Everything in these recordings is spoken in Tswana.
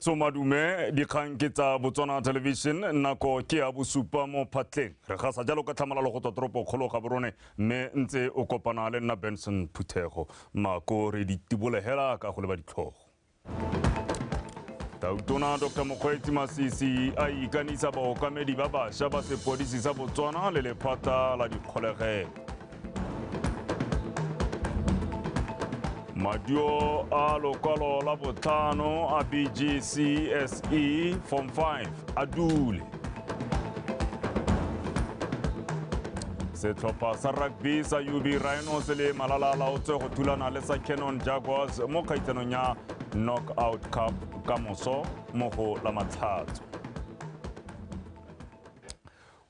So madume, dikgang ke tsa Botswana Television, nako ke ya bosupa mo phatleng. Re gasa jalo ka tlhamalalo go tswa toropo kgolo Gaborone, mme ntse o kopana le nna Benson Phuthego. Mako re di tibolegela ka go leba ditlhogo. Tautona Dr. Mokgweetsi Masisi a ikanisa baokamedi ba bašwa ba sepodisi sa Botswana le lephata la dikgolegelo. Maduo a lokwalo la botlhano a BGCSE Form 5 a dule. Setlhopha sa rugby sa UB Rhinos le Malala laotswe go thulana le sa Canon Jaguars mo kgaitsanong ya Knockout Cup ka moso mo go la Matlhatso.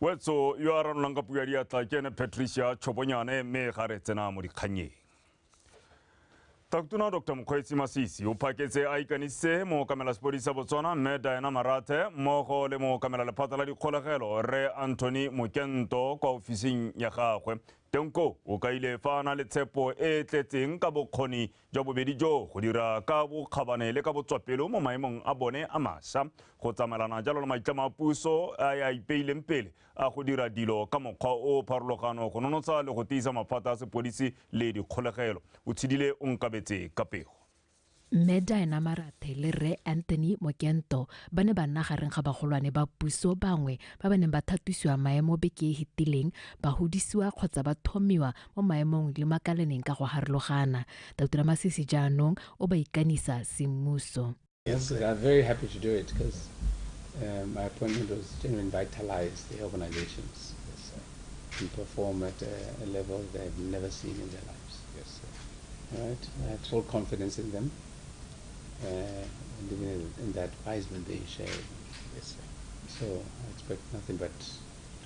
Wetso yo a ranolang ka puo ya diatla ke ene Patricia Chobonyane, mme ga re tsena mo dikganyeng. Tautona Dr. Mokgweetsi Masisi o phaketse a ikanisitse mookamela sepodisi sa Botswana mme Diana Marathe mmogo le mookamela lephata la dikgolegelo Rre Anthony Mokento kwa ofising ya gagwe. Teng koo o kaile fa a na le tshepo e e tletseng ka bokgoni jwa bobedi jo go dira ka bokgabane le ka botswapelo mo maemong a bone a mašwa go tsamaelana jalo le maitlamo a puso a a ipeileng pele a go dira dilo ka mokgwa o pharologano go nonotsha le go tiisa maphata a sepodisi le dikgolegelo. O tshedile o nkabetse ka pego. Mme Diana Marathe le Rre Anthony Mokento ba ne ba nna gareng ga bagolwane ba puso bangwe ba ba neng ba thatisiwa maemo beke e fetileng, ba hodisiwa kgotsa ba thomiwa mo maemong le makalaneng ka go harologana. Tautona Masisi jaanong o ba ikanisa semmuso. Yes, I'm very happy to do it because my appointment was to revitalize the organizations. Yes, sir. And perform at a level they've never seen in their lives. Yes, sir. All right, I have full confidence in them, and even in the advisement they share. Yes, sir. So I expect nothing but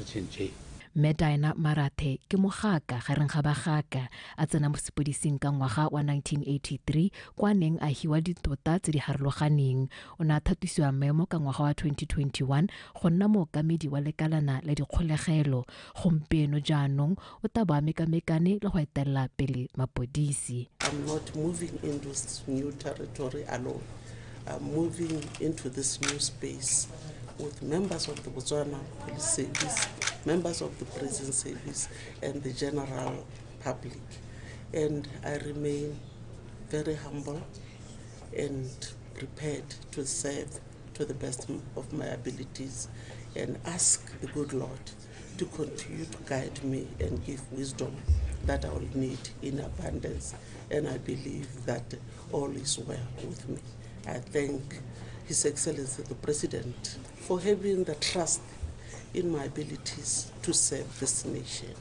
change. Mme Diana Marathe ke mogaka gareng ga bagaka, a tsena mo sepodising ka ngwaga wa 1983 kwa neng a hiwa ditota tse di harologaneng. O ne a thatisiwa maemo ka ngwaga wa 2021 go nna mookamedi wa lekalana la dikgolegelo. Gompieno jaanong o tla bo a mekamekane le go etelela pele mapodisi. I'm not moving into this new territory alone. I'm moving into this new space with members of the Botswana Police Service, members of the Prison Service, and the general public. And I remain very humble and prepared to serve to the best of my abilities and ask the good Lord to continue to guide me and give wisdom that I will need in abundance. And I believe that all is well with me. I thank His Excellency the President for having the trust in my abilities to serve this nation.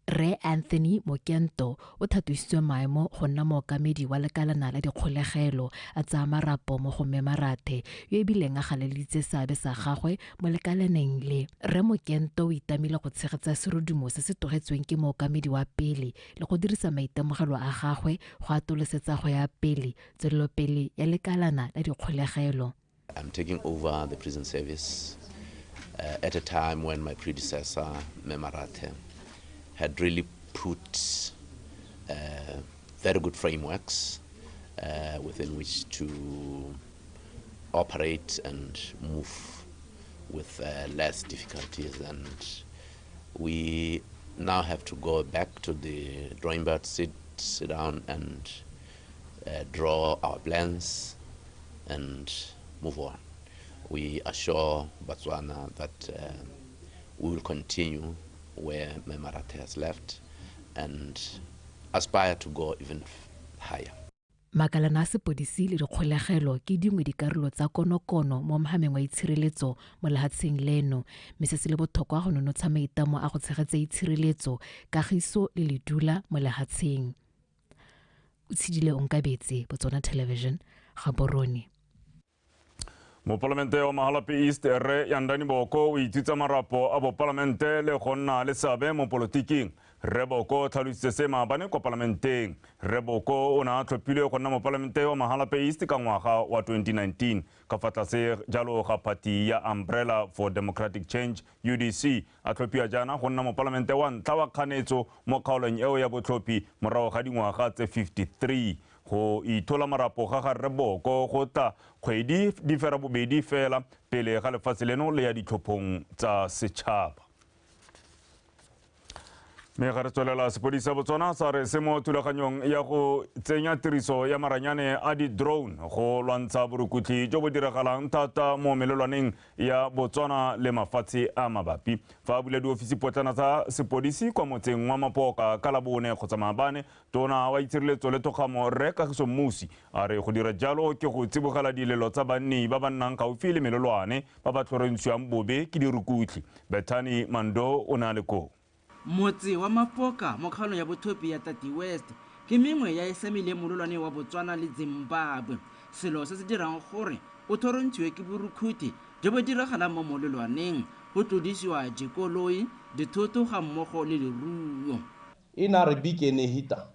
Rre Anthony Mokento o thatositswe maemo go nna mookamedi wa lekalana la dikgolegelo, a tsaya marapo mo go Mme Marathe yo e bileng a galeleditse seabe sa gagwe mo lekalaneng le. Rre Mokento o itamile go tshegetsa serodumo se se tlogetsweng ke mookamedi wa pele le go dirisa maitemogelo a gagwe go atolosetsa go ya pele tswelelopele ya lekalana la dikgolegelo. I'm taking over the prison service at a time when my predecessor, Mme Marathe, had really put very good frameworks within which to operate and move with less difficulties. And we now have to go back to the drawing board, sit down and draw our plans and move on. We assure Botswana that we will continue where Mme Marathe has left and aspire to go even higher. Makalana a sepodisi le dikgolegelo ke dingwe dikarolo tsa konokono mo mohameng wa itshireletso mo lehatsheng leno, mme se se le botlhokwa go nonotsha maitlamo a go tshegetsa itshireletso, kagiso le ledula mo lehatsheng. O tshedile Onkabetse, Botswana Television, Gaborone. Mopalamente wa Mahalapye East Rre Yandani Boko o itsitsa marapo a bopalamente le go nna le seabe mo polotiking. Rre Boko o tlhalositse se maabane kwa palamenteng. Rre Boko o ne a tlhophilwe go nna mopalamente wa Mahalapye East ka ngwaga wa 2019 ka fa tlase jalo ga party ya Umbrella for Democratic Change UDC, a tlhophiwa jaana go nna mopalamente wa ntlha wa kganetso mo kgaolong eo ya botlhophi morago ga dingwaga tse 53. Go ithola marapo ga ga Rre Boko go tla kgwedi di fera bobedi fela pele ga lefatshe leno le ya ditlhophong tsa setšhaba. Mme ga re tswelela, sepodisi sa Botswana sa re se mo thulaganyong ya go tsenya tiriso ya maranyane a di-drone go lwantsha borukutlhi jo bo diragalang thata mo melelwaneng ya Botswana le mafatshe a mabapi. Fa a bula diofisi potlana tsa sepodisi kwa motseng wa Mapoka ka Labone kgotsa maabane, tona wa itshireletso le thokgamo Rre Kagiso Mmusi a re go dira jalo ke go tsibogela dilelo tsa banni ba ba nnang gaufi le melelwane ba ba tlhorontshiwang bobe ke dirukutlhi. Bethany Mando o ne a le koo. Motse wa Mapoka mo kgaolong ya bothopi ya Tati West ke mengwe ya e samileng mololwane wa Botswana le Zimbabwe, selo se se dirang gore o thorontshiwe ke borukhuthi jo bo diragalang mo molelwaneng, go tlodisiwa dikoloi, dithoto ga mmogo le leruo. E na re bikene hita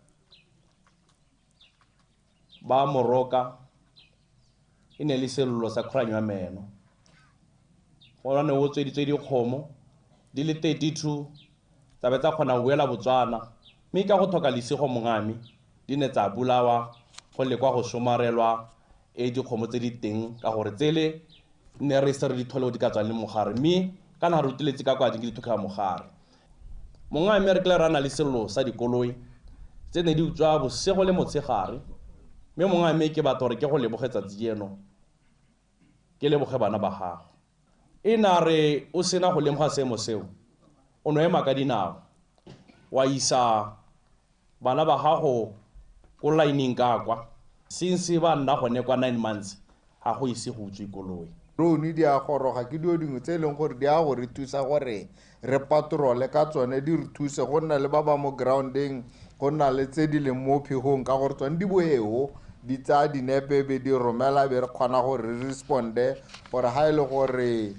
ba moroka e ne le sello sa khuranyo ya meno go ne o tsweditswe dikgomo di le 32 tsa be tsa kgona go boela Botswana, mme ka go tlhoka lesego mongame di ne tsa bolawa go lekwa go somarelwa e dikgomo tse di teng ka gore tsele ne re se re di thole di ka tswa le mogare, mme kana re utlweletse ka kwa di ke di tlhoka mogare. Mongame re kile ra na le sello sa dikoloi tse ne di utswa bosigo le motshegare, mme mongame ke batla gore ke go leboge tsatsi eno, ke leboge bana ba gago. E na re o sena go lemoga seemo seo, o no ema ka dinao wa isa bana ba gago ko lining ka kwa since ba nna gone kwa 9 months ga go ise go utswe koloi. Drone di a goroga ke dilo dingwe tse e leng gore di a go re thusa gore re patrole ka tsone, di re thuse go nna le ba ba mo groundeng, go nna le tse di leng mo phegong ka gore tsone di boeo di tsaya dinepe be di romela be re kgona gore re responde gore ga e le gore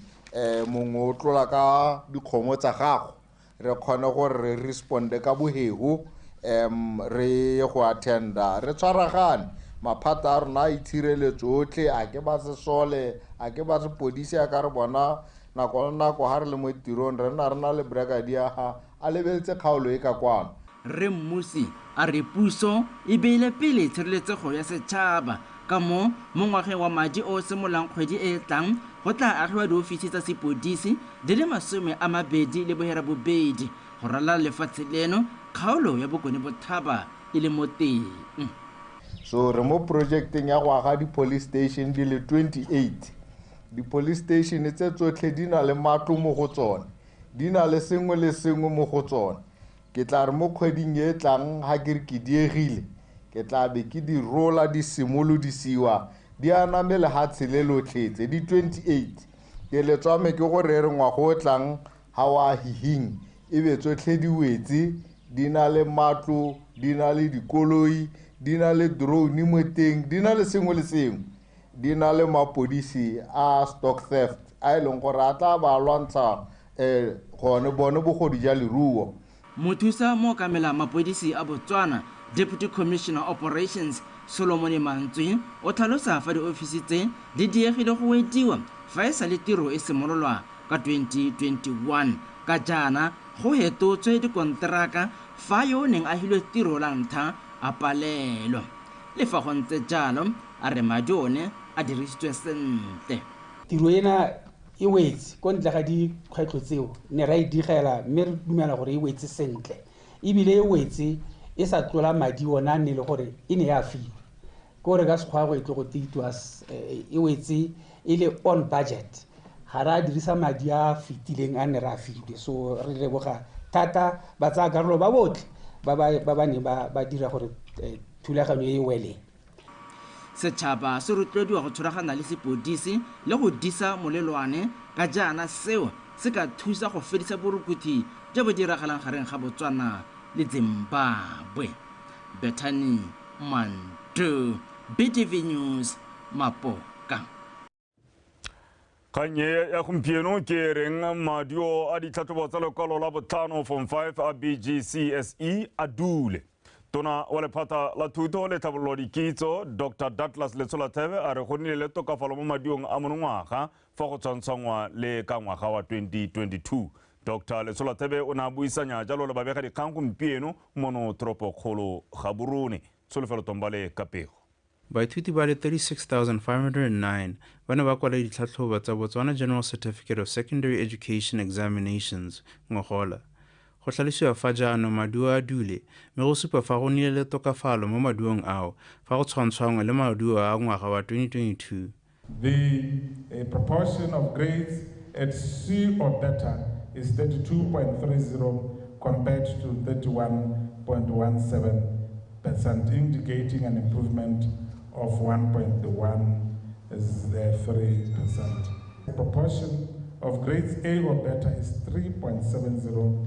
mongwe o tlola ka dikgomo tsa gago re kgone gore re responde ka boheo, re ye go attenda re tshwaragane. Maphata a rona a itshireletso otlhe, a ke ba sesole, a ke ba sepodisi, a ka re bona nako le nako ga re le mo tirong re nna re na le brigadier a lebeletse kgaolo e ka kwano. Rre Mmusi a re puso e beile pele tshireletsego ya setšhaba ka mo mo ngwageng wa madi o simololang kgwedi e e tlang go tla agiwa diofisi tsa sepodisi di le 28 go ralala lefatshe leno, kgaolo ya Bokone Bothaba e le mo teng. So re mo projecteng ya go aga di-police station di le 28. Di-police station tse tsotlhe di na le matlo mo go tsone, di na le sengwe le sengwe mo go tsone. Ke tla re mo kgweding e tlang ga ke re ke diegile, ke tla be ke di rola di simolodisiwa di aname lehatshe le lotlhe tse di 28. Ke letswame ke gore re ngwaga o tlang ga wa hihing e be tsotlhe di wetse, di na le matlo, di na le dikoloi, di na le drone mo teng, di na le sengwe le sengwe, di na le mapodisi a stock theft a e leng gore a tla ba lwantsha gone bone bogodu ja leruo. Mothusa mookamela mapodisi a Botswana, Deputy Commissioner Operations Solomon Mantswe o tlhalosa fa diofisi tse di diegile go wediwa fa e sa le tiro e simololwa ka 2021, ka jaana go hetotswe dikonteraka fa yo o neng a hilwe tiro la ntlha a palelwa. Le fa go ntse jalo, a re madi one a dirisitswe sentle. Tiro ena e wetse ko ntle ga dikgwetlho tseo ne ra e digela, mme re dumela gore e wetse sentle, ebile e wetse e sa tlola madi ona a nne le gore e ne ya fiwa ke gore ka sekgwa go e tlo go teitiwa, e wetse e le on budget, ga re a dirisa madi a fetileng a ne re a filwe. So re leboga thata ba tsaya karolo ba botlhe ba ba neng ba dira gore thulaganyo e weleng. Setšhaba se rotloediwa go tshwaragana le sepodisi le go disa molelwane ka jaana seo se ka thusa go fedisa borukuthi jo bo diragalang gareng ga Botswana le Zimbabwe. Bethany Mandu, BTV News, Mapoka. Kgang e ya gompieno ke reng maduo a ditlhatlhobo tsa lekwalo la botlhano form 5 a BGCSE a dule. Tona wa lephata la thuto le tlhabololo dikitso Dr Douglas Letsholathebe a re go nnile le tokafalo mo maduong a monongwaga fa go tshwantshwangwa le ka ngwaga wa 2022. Dr Letsholathebe o ne a buisanya jalo le babegadikgang gompieno mono toropokgolo Gaborone. Tsholofelo Tombale ka pego. Baithuti ba le 36,509 ba ne ba kwala ditlhatlhobo tsa Botswana General Certificate of Secondary Education Examinations ngogola. Go tlhalosiwa fa jaanong maduo a dule mme go supa fa go nnile le tokafalo mo maduong ao fa go tshwantshwangwe le maduo a ngwaga wa 2022. The proportion of grades at C or better is 32.30 compared to 31.17%, indicating an improvement of 1.13%. The proportion of grades A or better is 3.70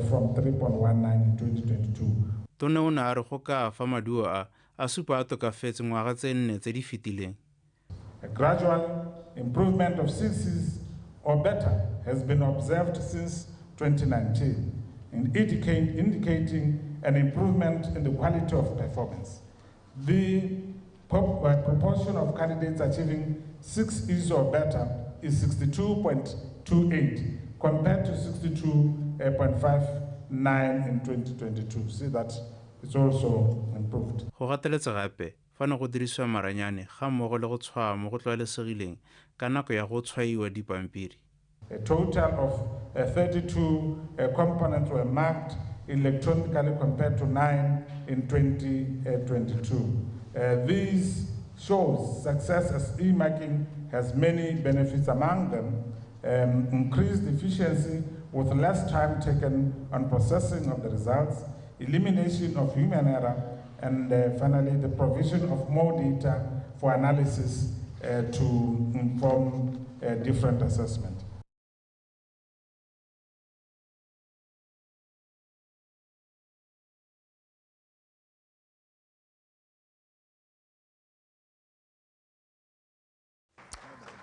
from 3.19 in 2022. Tona o ne a re go ka fa maduo a a supa a tokafetse ngwaga tse nne tse di fetileng. A gradual improvement of CCs or better has been observed since 2019, indicating an improvement in the quality of performance. The proportion of candidates achieving 6 E's or better is 62.28 compared to 62.59 in 2022. See that it's also improved. Go gateletse gape fa ne go dirisiwa maranyane ga mmogo le go tshwaya mo go tlwaelesegileng ka nako ya go tshwaiwa dipampiri. A total of 32 components were marked electronically compared to 9 in 2022. This shows success as e-marking has many benefits, among them increased efficiency with less time taken on processing of the results, elimination of human error, and finally the provision of more data for analysis to inform different assessment.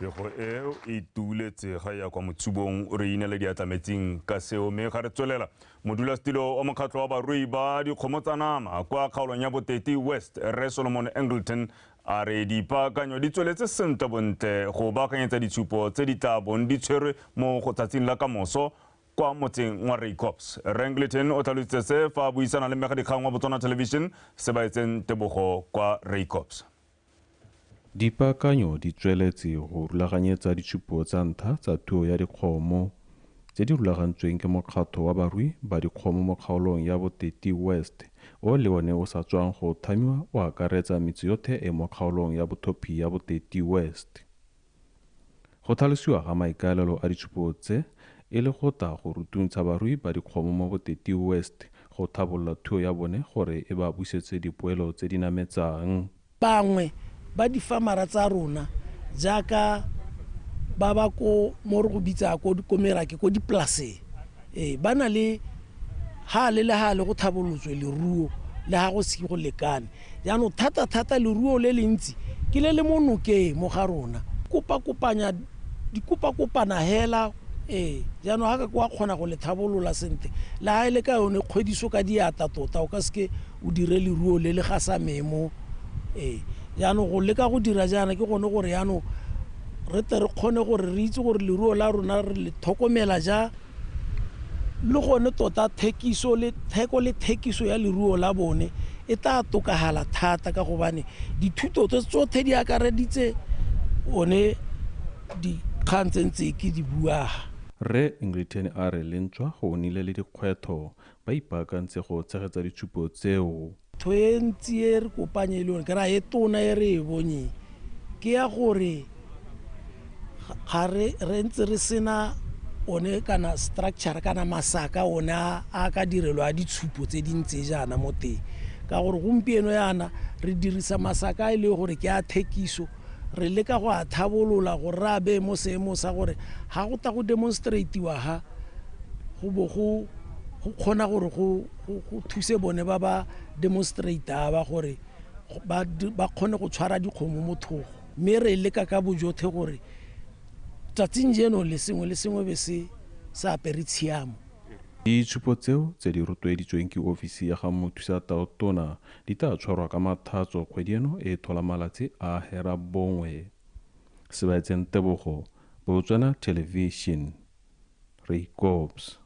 Pego eo e tuletse ga ya kwa motsubong re inele diatlametsing ka seo mme ga re tswelela. Modulasetilo wa mokgatlho wa barui ba dikgomo tsa nama kwa kgaolong ya Boteti West, Rre Solomon Angleton, a re dipaakanyo di tsweletse sentle bontle go baakanyetsa ditshupo tse di tla bong di tshwerwe mo go tsatsing la kamoso kwa motseng wa Raikops. Rre Angleton o tlhalositse se fa a buisana le mmegadikgang wa Botswana Television Sebaetseng Tebogo kwa Raikops. Dipaakanyo di tsweletse go rulaganyetsa ditshupo tsa ntlha tsa thuo ya dikgomo tse di rulagantsweng ke mokgatho wa barui ba dikgomo mo kgaolong ya Boteti West o le one o sa tswang go thamiwa o akaretsa metse yotlhe e mo kgaolong ya bothophi ya Boteti West. Go tlhalosiwa ga maikaelelo a ditshupo tse e le go tla go rutuntsha barui ba dikgomo mo Boteti West go tlhabolola thuo ya bone gore e ba busetse dipoelo tse di nametsang. Bangwe ba difamara tsa rona jaaka ba ba ko mo re go bitsa ko dikomerake ko dipolaseng, ba na le ha le le ha le go thabolotswe leruo le ha go se go lekane. Jaanong thata-thata leruo le le ntsi ke le le mo nokeng mo ga rona, kopakopanya dikopakopana hela. Jaanong ga ka kwa kgona go le thabolola sentle le ha e le ka yone kgwediso ka diata tota o ka seke o dire leruo le le gasameng mo. Jaanong go leka go dira jaana ke gone gore jaanong re tle re kgone gore re itse gore leruo la rona re le tlhokomela ja, le gone tota thekiso le theko le thekiso ya leruo la bone e tla tokagala thata ka gobane dithuto tse tsotlhe di akareditse one dikgang tse ntse ke di buaga. Rre Ingleton a re lentswa go nnile le dikgwetlho ba ipaakantse go tshegetsa ditshupo tseo. Ntho e ntsi e re kopanye le yone ke raya e tona e re e bonyeng ke ya gore ga re ntse re sena one kana structure kana masaka one a ka direlwa a ditshupo tse di ntse jaana mo teng, ka gore gompieno yana re dirisa masaka a e le gore ke a thekiso, re leka go a thabolola gore re a beye mo seemong sa gore ga go tla go demonstratiwa ga go bo go kgona gore go thuse bone ba ba demonstrata ba gore ba kgone go tshwara dikgomo mo thogo. Mme re leka ka bojothe gore tsatsing jeno le sengwe be se sa apere tshiamo. Ditshupo tseo tse di rotloeditsweng ke ofisi ya ga mothusataotona di tla tshwarwa ka mathatso kgwedi eno e thola malatsi a 9. Sebaetseng Tebogo, Botswana Television, Raikops.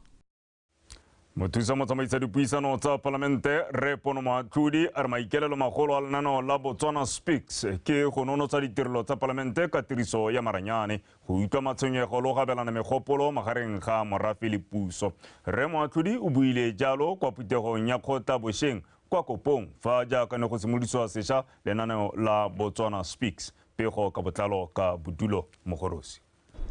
Mothusa motsamaisa dipuisano tsa palamente Rre Pono Moatlhodi a re maikaelelo magolo a lenaneo la Botswana Speaks ke go nonotsa ditirelo tsa palamente ka tiriso ya maranyane, go utlwa matshwenyego le go abelana megopolo magareng ga morafe le puso. Rre Moatlhodi o buile jalo kwa phuthegong ya kgotla bošeng kwa Kopong fa jaaka ne go simolodisiwa sešwa lenaneo la Botswana Speaks. Pego ka botlalo ka Bodulo Mogorosi.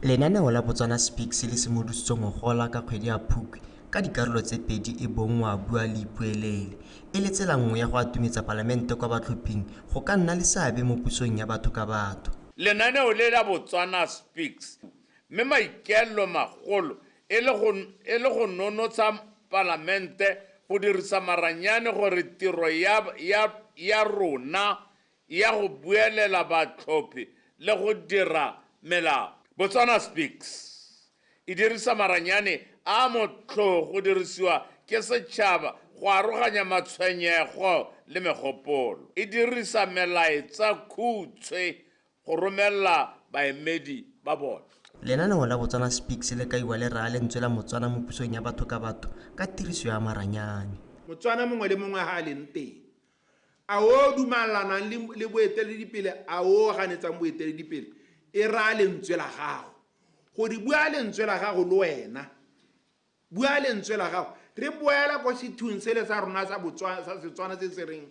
Lenaneo la Botswana Speaks le simolodisitswe ngogola ka kgwedi ya Phukwi ka dikarolo tse pedi e bong wa bua le ipuelele, e le tsela nngwe ya go atumetsa palamente kwa batlhophing go ka nna le seabe mo pusong ya batho ka batho. Lenaneo le la Botswana Speaks mme maikaelelo magolo e le go nonotsha palamente go dirisa maranyane gore tiro ya rona ya go buelela batlhophi le go dira melao. Botswana Speaks e dirisa maranyane a motlhogo go dirisiwa ke setšhaba go aroganya matshwenyego le megopolo. E dirisa melaetsa khutshwe go romela baemedi ba bona. Lenaneo la Botswana Speaks le kaiwa le raya lentswe la Motswana mo pusong ya batho ka batho ka tiriso ya maranyane. Motswana mongwe le mongwe ga a leng teng, a o dumalanang le boeteledipele, a o ganetsang boeteledipele, e raya lentswe la gago. Go di bua lentswe la gago le wena, bua lentswe la gago. Re boela ko sethung sele sa rona sa Botswana, sa Setswana se se reng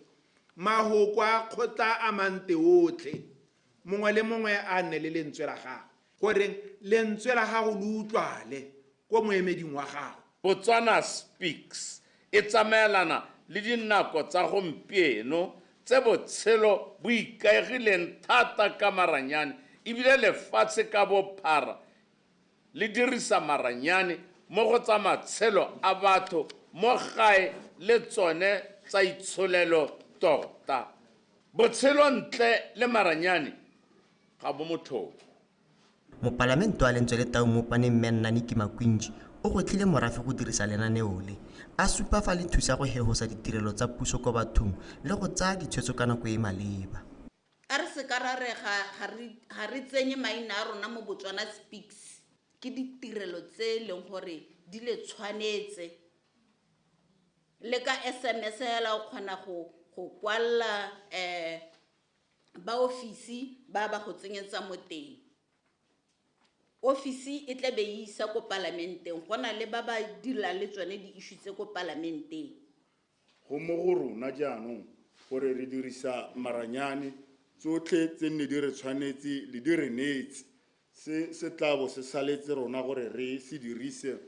mahoko a kgotla a mante otlhe, mongwe le mongwe a nne le lentswe la gago, goreng lentswe la gago le utlwale ko moemeding wa gago. Botswana Speaks e tsamaelana le dinako tsa gompieno tse botshelo bo ikaegileng thata ka maranyane, ebile lefatshe ka bophara le dirisa maranyane mo go tsa matshelo a batho mo gae le tsone tsa itsholelo tota. Botshelo ntle le maranyane ga bo motlhofo. Mopalamente wa lentswe le Tau Mopane Mme Nnaniki Makwinji o gwetlhile morafe go dirisa lenaneo le, a supa fa le thusa go hehosa ditirelo tsa puso kwa bathong le go tsaya ditshwetso ka nako e maleba. A re se ka ra re ga re tsenye maina a rona mo Botswana Speaks, ke ditirelo tse e leng gore di le tshwanetse. Le ka SMS hela o kgona go kwalla ba ofisi ba ba go tsenyetsa mo teng. Ofisi e tla be e isa ko palamenteng, go na le ba ba dirang le tsone di-issue tse ko palamenteng. Go mo go rona jaanong gore re dirisa maranyane tsotlhe tse nne di re tshwanetse le di re neetse, se tla bo se saletse rona gore re se dirise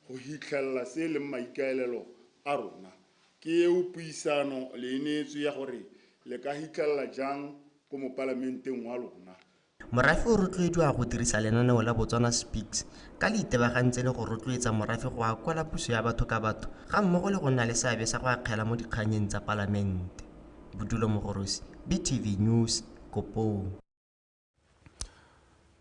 go hitlhelela se e leng maikaelelo a rona. Ke eo puisano le e neetswe ya gore le ka hitlhelela jang ko mopalamenteng wa lona. Morafe o rotloediwa go dirisa lenaneo la Botswana Speaks ka le itebagantse le go rotloetsa morafe go akola puso ya batho ka batho ga mmogo le go nna le seabe sa go akgela mo dikganyeng tsa palamente. Bodulo Mogorosi, BTV News, Kopong.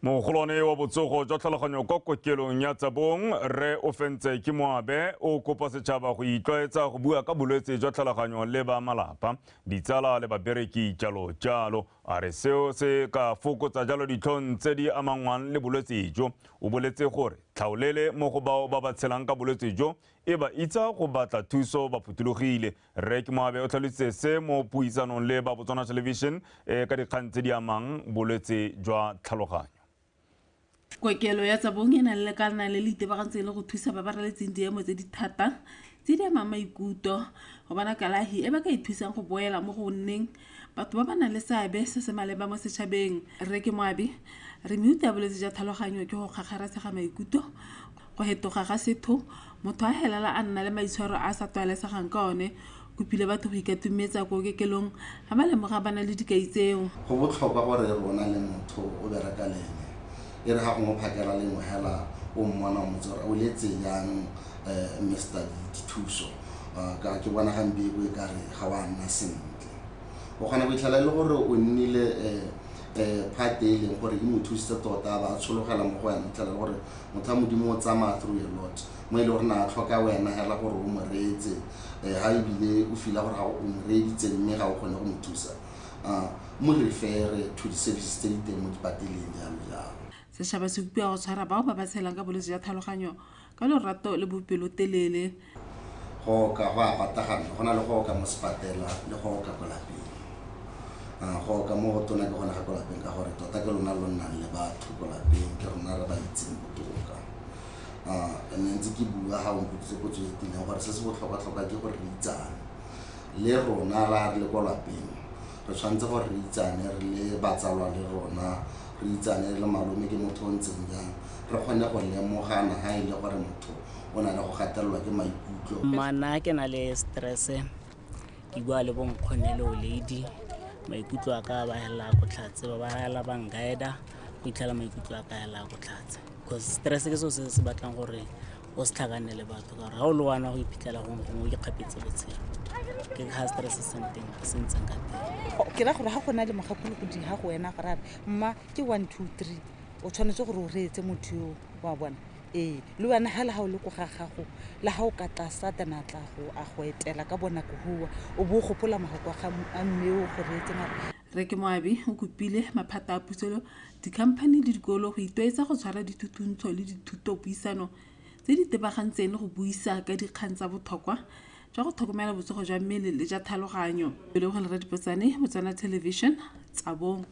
Mogolwane wa botsogo jwa tlhaloganyo kwa kokelong ya Tsabong, Rre Ofentse Kimoabe, o kopa setšhaba go itlwaetsa go bua ka bolwetse jwa tlhaloganyo le ba malapa, ditsala le babereki jalo jalo. A re seo se ka fokotsa jalo ditlhong tse di amangwang le bolwetse jo. O boletse gore tlhaolele mo go bao ba ba tshelang ka bolwetse jo e ba itsa go batla thuso ba phuthologile. Rre Kimoabe o tlhalositse se mo puisanong le ba Botswana Television ka dikgang tse di amang bolwetse jwa tlhaloganyo. Kokelo ya Tsabong e na le lekalana le le itebagantseng le go thusa ba ba raletseng diemo tse di thata tse di amang maikutlo go bona kalafi e ba ka ithusang go boela mo go nneng batho ba ba nang le seabe se se maleba mo setšhabeng. Rre Kimoabe re meuta ya bolwetse jwa tlhaloganyo ke go kgakgaretshega maikutlo, go hetoga ga setho, motho a helela a nna le maitshwaro a sa tlwaelesegang ka one. Kopile batho go ikatumetsa ko kokelong ga ba lemoga ba na le dikai tseo. Go botlhokwa gore rona le motho o bereka le ene, e re ga gongwe phakela lengwe hela o mmona o mmotse gore o letse jang Mr. Dithuso, ka ke bona gampieko e kare ga wa nna sentle. O kgona go itlhela e le gore o nnile part e leng gore e mo thusitse tota, ba tshologela mo go wena, itlhela gore motho wa Modimo o tsamaya through a lot mo e le gore na tlhoka wena hela gore o mo reetse, ga ebile o feel-a gore ga o mo reeditse mme ga o kgone go mo thusa, mo refere to di-services tse di teng mo dipateleng jalo jalo. Setšhaba se kopiwa go tshwara bao ba ba tshelang ka bolwetse jwa tlhaloganyo ka lorato le bopelotelele. Go oka go a patagana, go na le go oka mo sepatela le go oka ko lapeng. Go oka mo go tona ke gona ga ko lapeng ka gore tota ke lona lo nnang le batho ko lapeng, ke rona re ba itseng botoka. Ne ntse ke bua ga o mpoditse potso e tileng gore se se botlhokwa-tlhokwa ke gore re itsane. Le rona ra re le ko lapeng, re tshwanetse gore re itsane re le batsalwa le rona, re itsane le malome ke motho o ntseng jang, re kgone go lemogana ha e le gore motho o na le go gatelelwa ke maikutlo. Mana ke na le stress, ke bua le bonkgonne le lady, maikutlo a ka ba hela go tlhatse, ba hela ba nguida go itlhela maikutlo a ka hela go tlhatse. Because stress ke so se se batlang gore o se tlhakane le batho ka gore ha o le wana go iphitlhela gongwe gongwe o ikgapetse botshelo. Ke ga stress se ntseng ka teng. Ke ra gore ha go na le mogakolodi ha go wena gore a re mma ke 1 2 3, o tshwanetse gore o reetse motho yo wa bona. Ee, le wena ha le ha o le ko ga gago, le ha o ka tla satana tla go a go etela ka bonako hua, o bo gopola magoko a mme o go reetse mara. Reke Moabi o kopile maphata a puso, dikhamphani le dikolo go itwaetsa go tshwara dithutuntsho le dithutopuisano tse di tebagantseng le go buisa ka dikgang tsa botlhokwa jwa go tlhokomela botsogo jwa mmele le jwa tlhaloganyo. Lebogeng Radipotsane, Botswana Television, Tsabong.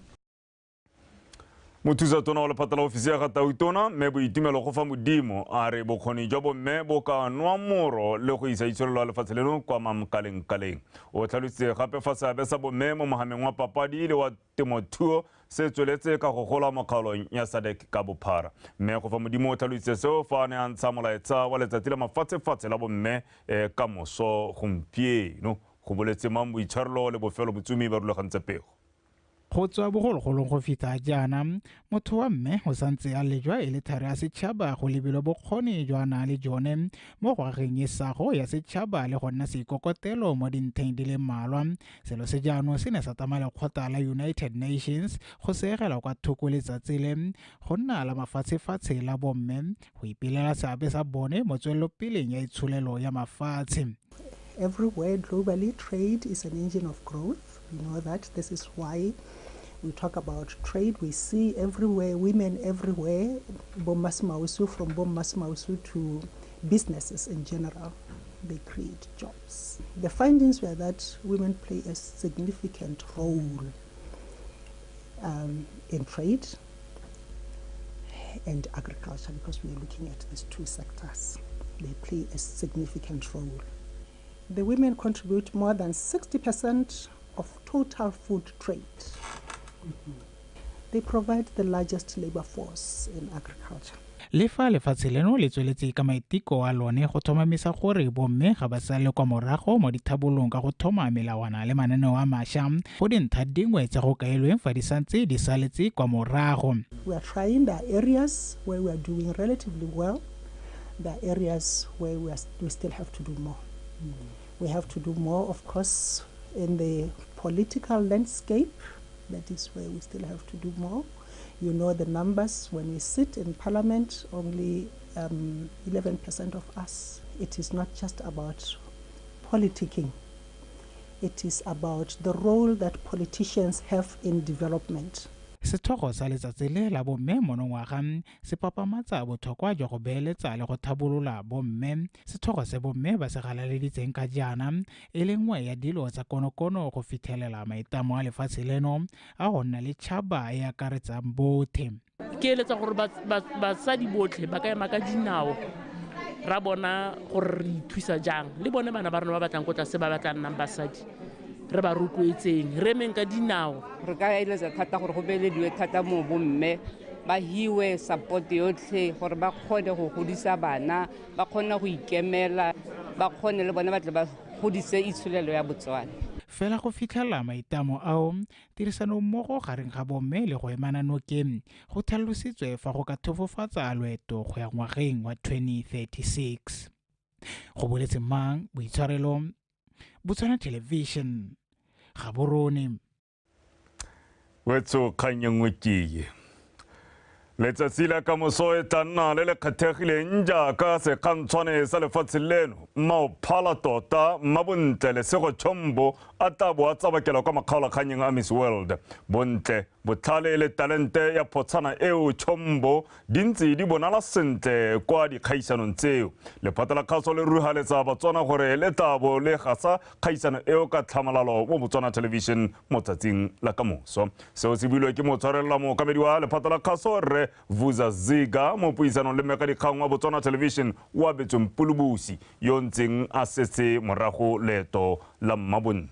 Mothusa tona wa lephata la ofisi ya ga Tautona mme Boitumelo go fa Modimo a re bokgoni jwa bomme bo ka nwa moro le go isa itsholelo ya lefatshe leno kwa mamkalengkaleng. O tlhalositse gape fa seabe sa bomme mo mohameng wa papadi le wa temothuo se tsweletse ka go gola mo kgaolong ya SADC ka bophara. Mme go fa Modimo o tlhalositse seo fa a ne a ntsha molaetsa wa letsatsi la mafatshefatshe la bomme ka moso gompieno. Go boletse mang boitshwarelo le bofelo botsumi ba rulagantse pego. Go tswa bogologolong go fitlha jaana, motho wa mme o santse a lejwa e le thari ya setšhaba go lebilwe bokgoni jwa nang le jone mo go ageng isago ya setšhaba le go nna seikokotelo mo dintlheng di le mmalwa. Selo se jaanong se ne sa tama lekgotla la United Nations go seegela kwa thoko letsatsi le go nna la mafatshefatshe la bomme go ipelela seabe sa bone mo tswelelopeleng ya itsholelo ya mafatshe. Everywhere globally, trade is an engine of growth. We know that. This is why we talk about trade. We see everywhere, women everywhere, Bommasemausu, from Bommasemausu to businesses in general, they create jobs. The findings were that women play a significant role in trade and agriculture, because we are looking at these two sectors. They play a significant role. The women contribute more than 60% of total food trade. They provide the largest labor force in agriculture. Le fa lefatshe leno le tsweletse ka maiteko a lone go tlhomamisa gore bomme ga ba sale kwa morago mo dithabolong ka go thoma melawana le mananeo a mašwa, go dintlha dingwe tse go kaelweng fa di santse di saletse kwa morago. We are trying. There are areas where we are doing relatively well. There are areas where we still have to do more. We have to do more, of course, in the political landscape. That is where we still have to do more. You know the numbers. When we sit in parliament, only 11% of us. It is not just about politicking. It is about the role that politicians have in development. Setlhogo sa letsatsi le la bomme monongwaga se papamatsa botlhokwa jwa go beeletsa le go tlhabolola bomme. Setlhogo se bomme ba se galaleditseng ka jaana e le nngwe ya dilo tsa konokono go fitlhelela maitlamo a lefatshe leno a go nna le tšhaba e akaretsang botlhe. Ke eletsa gore basadi botlhe ba ka ema ka dinao ra bona gore re ithusa jang, le bone bana ba rona ba batlang ko tlase ba batla nnang basadi, re ba rotloetseng, re emeng ka dinao. Re ka eletsa thata gore go beelediwe thata mo bomme, ba hiwe support yotlhe gore ba kgone go godisa bana, ba kgone go ikemela, ba kgone le bone ba tle ba godise itsholelo ya Botswana. Fela go fitlhela maitlamo ao, tirisanommogo gareng ga bomme le go emana nokeng go tlhalositswe fa go ka thofofatsa loeto go ya ngwageng wa 2036. Go boletse mang boitshwarelo, Botswana Television, Gaborone. Wetso kgang e nngwe ke e. Letsatsi la kamoso e tla nna le le kgethegileng jaaka sekgantshwane sa lefatshe leno. Mmaophala tota Mmabontle Lesego Chombo a tla bo a tsabakela kwa makgaolakganyeng a Miss World. Bontle Botlhale le talente ya photshana eo Chombo di ntse di bonala sentle kwa dikgaisanong tseo. Lephata la kgaso le ruhaletsa Batswana gore le tla bo le gasa kgaisano eo ka tlhamalalo mo Botswana Television mo tsatsing la kamoso. Seo se builwe ke motshwarelela mookamedi wa lephata la kgaso Rre Vuza Ziga mo puisanong le mmegadikgang wa Botswana Television wa Betsweng Pulubusi yo ntseng a setse morago leeto la mmabontle.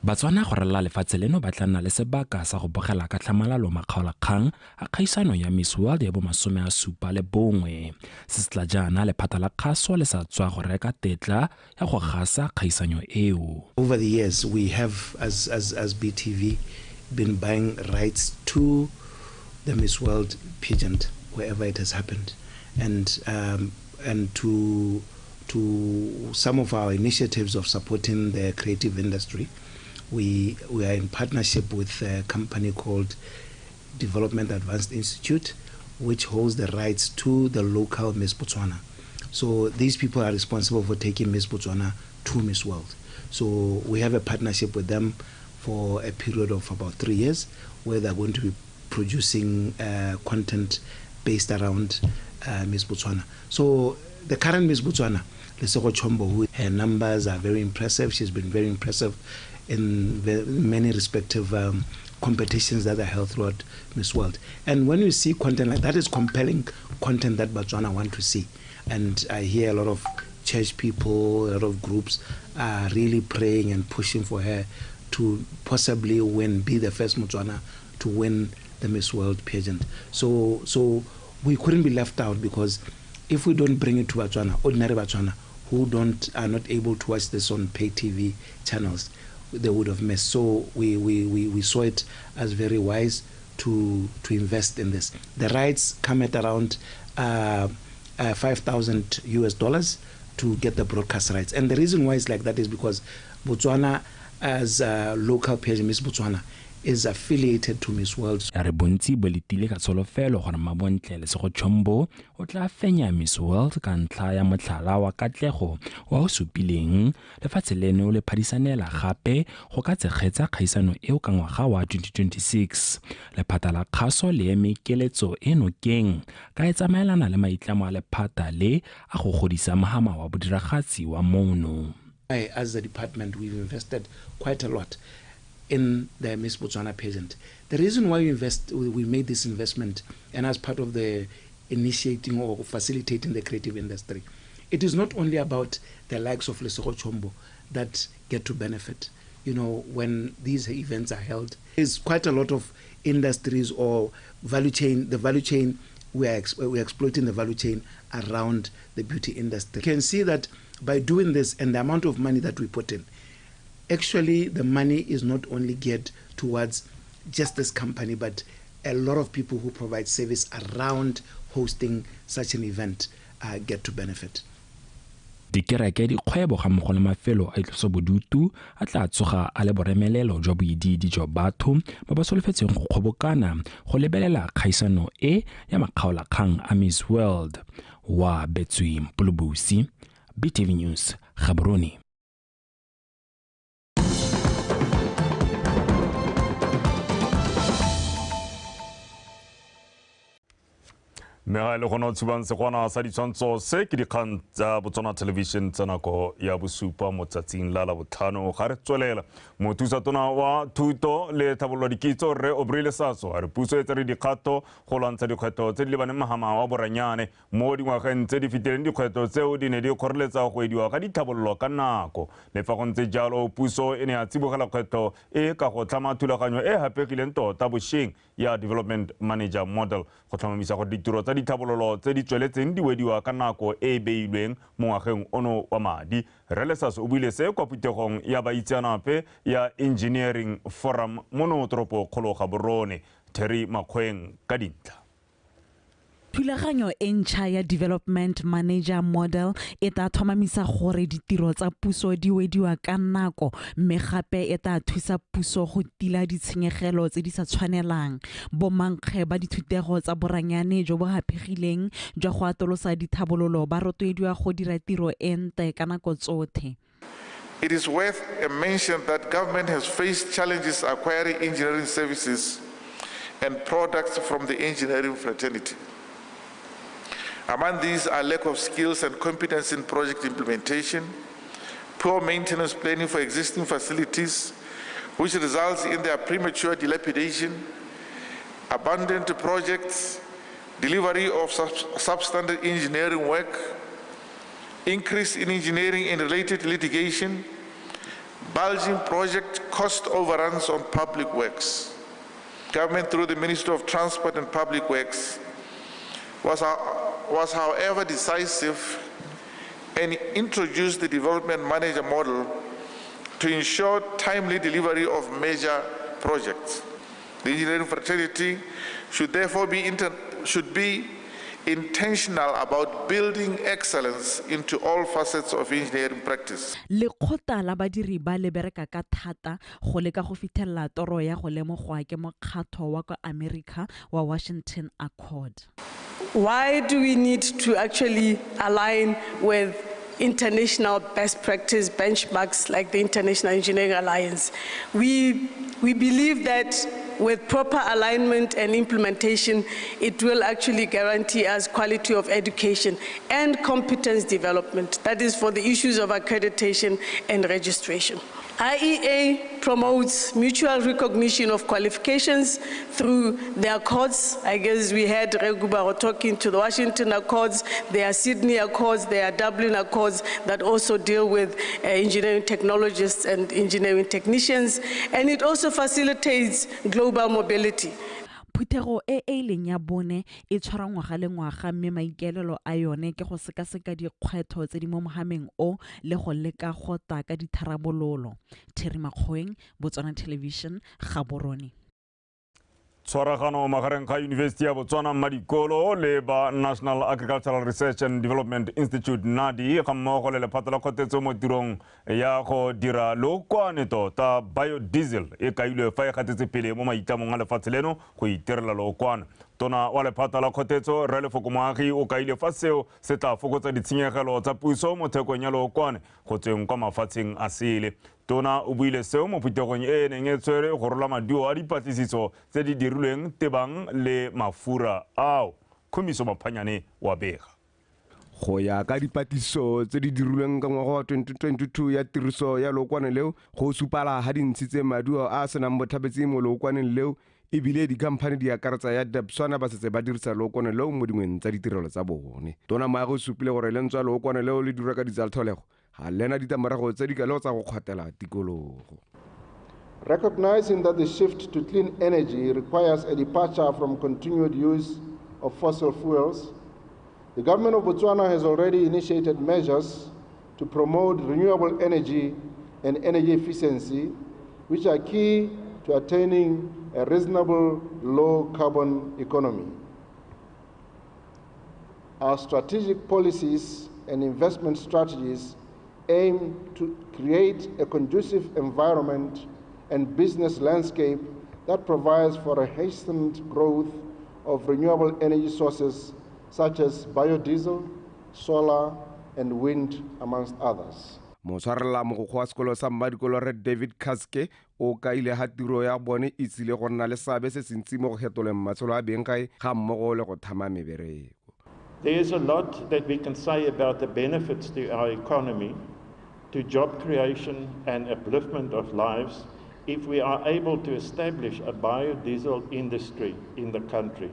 Batswana go ralala lefatshe leno ba tla nna le sebaka sa go bogela ka tlhamalalo makgaolakgang a kgaisano ya Miss World ya bo 71. Se se tla jaana lephata la kgaso le sa tswa go reka tetla ya go gasa kgaisanyo eo. Over the years, we have, as BTV, been buying rights to the Miss World pageant wherever it has happened, and to some of our initiatives of supporting the creative industry. We are in partnership with a company called Development Advanced Institute, which holds the rights to the local Miss Botswana. So these people are responsible for taking Miss Botswana to Miss World. So we have a partnership with them for a period of about 3 years, where they're going to be producing content based around Miss Botswana. So the current Miss Botswana, Lesego Chombo, who her numbers are very impressive. She's been very impressive in the many respective competitions that are held throughout Miss World. And when you see content like that, is compelling content that Botswana want to see. And I hear a lot of church people, a lot of groups are really praying and pushing for her to possibly win, be the first Motswana to win the Miss World pageant. So we couldn't be left out, because if we don't bring it to Botswana, ordinary Botswana, who don't are not able to watch this on pay TV channels, they would have missed. So we saw it as very wise to invest in this. The rights come at around 5,000 US dollars to get the broadcast rights. And the reason why it's like that is because Botswana, as a local pageant, Miss Botswana, is affiliated to Miss World. Ya re bontsi bo letile ka tsholofelo gore mmabontle Lesego Chombo o tla fenya Miss World ka ntlha ya motlhala wa katlego wa o supileng lefatshe leno le phadisanela gape go ka tshegetsa kgaisano eo ka ngwaga wa 2026. Lephata la kgaso le eme keletso e nokeng ka e tsamaelana le maitlamo a lephata le a go godisa mohama wa bodiragatsi wa mono. As a department, we've invested quite a lot in the Miss Botswana pageant. The reason why we made this investment, and as part of the initiating or facilitating the creative industry, it is not only about the likes of Lesego Chombo that get to benefit. When these events are held, there's quite a lot of industries or value chain, the value chain, we are exploiting the value chain around the beauty industry. You can see that by doing this and the amount of money that we put in, actually the money is not only geared towards just this company, but a lot of people who provide service around hosting such an event get to benefit. Dikereke, dikgwebo ga mmogo le mafelo a itlosobodutu a tla tsoga a le boremelelo jwa boidiidi jwa batho ba ba solofetseng go kgobokana go lebelela kgaisano e ya makgaolakgang a Miss World. Wa Betswe Mpolobusi, BTV News, Gaborone. Mme ga e le gona o tshubang segwana sa ditshwantsho se ke dikgang tsa Botswana Television tsa nako ya bosupa mo tsatsing la Labotlhano. Ga re tswelela, mothusatona wa thuto le tlhabololo dikitso Rre Aubrey Lesaso a re puso e tsere dikgato go lwantsha dikgwetlho tse di lebaneng mahama wa boranyane. Mo dingwageng tse di fetileng, dikgwetlho tseo di ne di kgoreletsa go ediwa ga ditlhabololo ka nako. Le fa go ntse jalo, puso e ne ya tsibogela kgwetlho e ka go tlhama thulaganyo e hapegileng tota bošweng ya Development Manager Model go tlhomamisa gore ditiro tsa ditlhabololo tse di tsweletseng di wediwa ka nako e e beilweng mo ngwageng ono wa madi. Rre Lesaso o buile se kwa phuthegong ya baitseanape ya Engineering Forum mono toropokgolo Gaborone. Terry Makgweng ka dintlha. Thulaganyo e ntšha ya Development Manager Model e tla tlhomamisa gore ditiro tsa puso di wediwa ka nako, mme gape e tla thusa puso go tila ditshenyegelo tse di sa tshwanelang. Bomankge ba dithutego tsa boranyane jo bo haphegileng jwa go atolosa dithabololo ba rotloediwa go dira tiro e ntle ka nako tsotlhe. It is worth a mention that government has faced challenges acquiring engineering services and products from the engineering fraternity. Among these are lack of skills and competence in project implementation, poor maintenance planning for existing facilities, which results in their premature dilapidation, abandoned projects, delivery of substandard engineering work, increase in engineering and related litigation, bulging project cost overruns on public works. Government, through the Ministry of Transport and Public Works, was however decisive and introduced the development manager model to ensure timely delivery of major projects. The engineering fraternity should therefore be intentional about building excellence into all facets of engineering practice. Lekgotla la badiri ba le bereka ka thata go leka go fitlhelela toro ya go lemogwa ke mokgatho wa kwa America wa Washington Accord. Why do we need to actually align with international best practice benchmarks like the International Engineering Alliance? We believe that with proper alignment and implementation, it will actually guarantee us quality of education and competence development. That is for the issues of accreditation and registration. IEA promotes mutual recognition of qualifications through the accords. I guess we had Regubaro talking to the Washington Accords, there are Sydney Accords, there are Dublin Accords that also deal with engineering technologists and engineering technicians. And it also facilitates global mobility. Phuthego e e leng ya bone e tshwara ngwaga le ngwaga mme maikaelelo a yone ke go sekaseka dikgwetlho tse di mo mohameng o le go leka go ta ka ditharabololo. Terry Makgoeng, Botswana Television, Gaborone. Tshwaragano magareng ga University ya Botswana Mmadikolo le ba National Agricultural Research and Development Institute NADI ga mmogo le lephata la kgotetso mo tirong ya go dira lookwane tota biodiesel e kailwe fa e gatetse pele mo maitlamong a lefatshe leno go itirela lookwane. Tona wa lephata la kgotetso Rre Lefoko Moagi o kaile fa seo se tla fokotsa ditshenyegelo tsa puso mo thekong ya lookwane go tsweng kwa mafatsheng a sele. Tona o buile seo mo phuthegong e e neng e tshwere go rola maduo a dipatlisiso tse di dirilweng tebang le mafura ao. Khumiso Maphanyane wa bega. Go ya ka dipatlisiso tse di dirilweng ka ngwaga wa 2022 ya tiriso ya lookwane leo, go supala ga di ntshitse maduo a a senang botlhabetsi mo lookwaneng leo, ebile dikhamphane di akaretsa ya Debswana ba setse ba dirisa lookwane leo mo dingweng tsa ditirelo tsa bone. Tona Moagi o supile gore lentswe lookwane leo le dirwa ka ditsaltlholego ga lena ditlamorago tse di kalo tsa go kgwatela tikologo. Recognizing that the shift to clean energy requires a departure from continued use of fossil fuels, the government of Botswana has already initiated measures to promote renewable energy and energy efficiency, which are key to attaining a reasonable low-carbon economy. Our strategic policies and investment strategies aim to create a conducive environment and business landscape that provides for a hastened growth of renewable energy sources such as biodiesel, solar, and wind, amongst others. Motshwarela mogokgo wa sekolo sa Mmadikolo Rre David Kaske o kaile ha tiro ya bone e tsile go nna le seabe se sentsi mo go fetoleng matshelo a beng gae ga mmogo le go thama mebereko. There is a lot that we can say about the benefits to our economy, to job creation and upliftment of lives if we are able to establish a biodiesel industry in the country.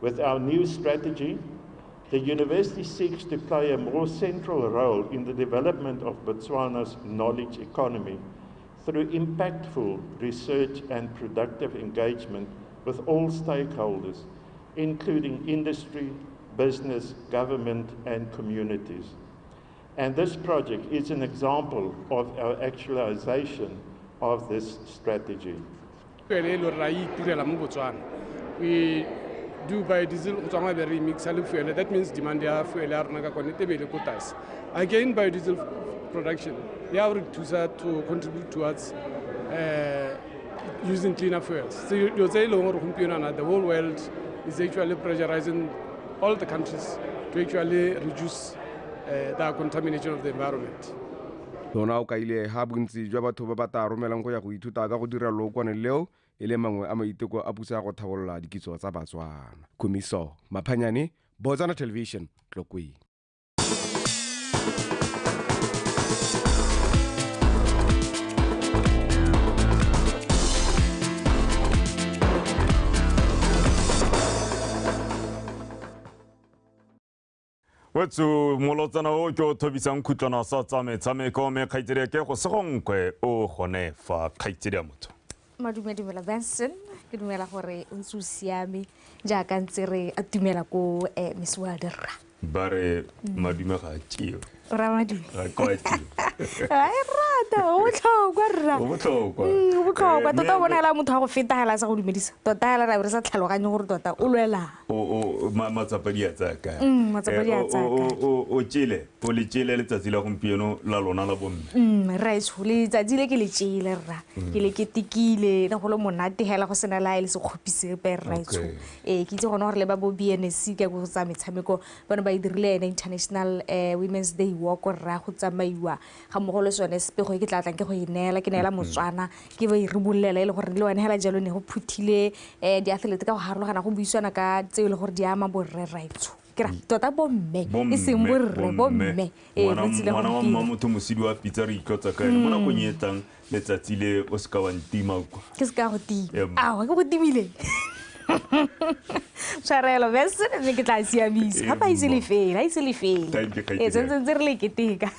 With our new strategy, the university seeks to play a more central role in the development of Botswana's knowledge economy through impactful research and productive engagement with all stakeholders, including industry, business, government, and communities. And this project is an example of our actualization of this strategy. We do biodiesel, fuel. That means demand ya fuel. Again, biodiesel production, they are to contribute towards using cleaner fuels. So the whole world is actually pressurizing all the countries to actually reduce the contamination of the environment. Tona o kaile ha bontsi jwa batho ba ba tla romelang go ya go ithuta ka go dira lookwane leo e le mangwe a maiteko a puso ya go tlhabolola dikitso tsa Batswana. Khumiso Maphanyane, Botswana Television, Tlokweng. Wetso molotsana o ke o thobisang khutlwana sa tsa metshameko mme kgaitsedi ke go segonkwe o gone fa kgaitsedi ya motho. Madume dumela Benson, ke dumela gore o ntse o siame jaaka ntse re atumela ko Miss World rra. Ba re madume ga a tšewe. Ra madume. Ga kwa tšewe. Ai rata, o botlhokwa rra. O botlhokwa. O botlhokwa tota o bona hela motho wa go feta hela sa go dumedisa. Tota hela ra be re sa tlhaloganye gore tota o lwela. O matsapa di a tsaya kae? Matsapa di a tsaya kae? O tšele, o le tšele letsatsi la gompieno la lona la bomme. Rraetsho, letsatsi le ke le tšele rra. Ke le ketekile, ne go le monate hela go sena la e le sekgopi sepe rraetsho. Ke itse gone gore le ba bo BNSC ka go tsa metshameko ba ne ba e dirile ene International Women's Day Walk rra go tsamaiwa ga mmogo le sone sepego e ke tla tlang ke go e neela ke neela Motswana ke ba e ribollela e le gore le wena hela jalo ne go phuthile diathlete ka go harologana go buisana ka tseo e le gore di ama borre rraetsho. Ke ra tota bomme e seng borre, bomme. Ngwana wa mma motho mosidi wa pitsa re itlotsa ka ene mo nakong e tlang letsatsi le o seka wa ntima kwa. Ke seka go tima. Ao, ke go timile. Tshwarelo Benson, mme ke tla siamisa. Gape a ise le fele, a ise le fele. Sentse re le keteka.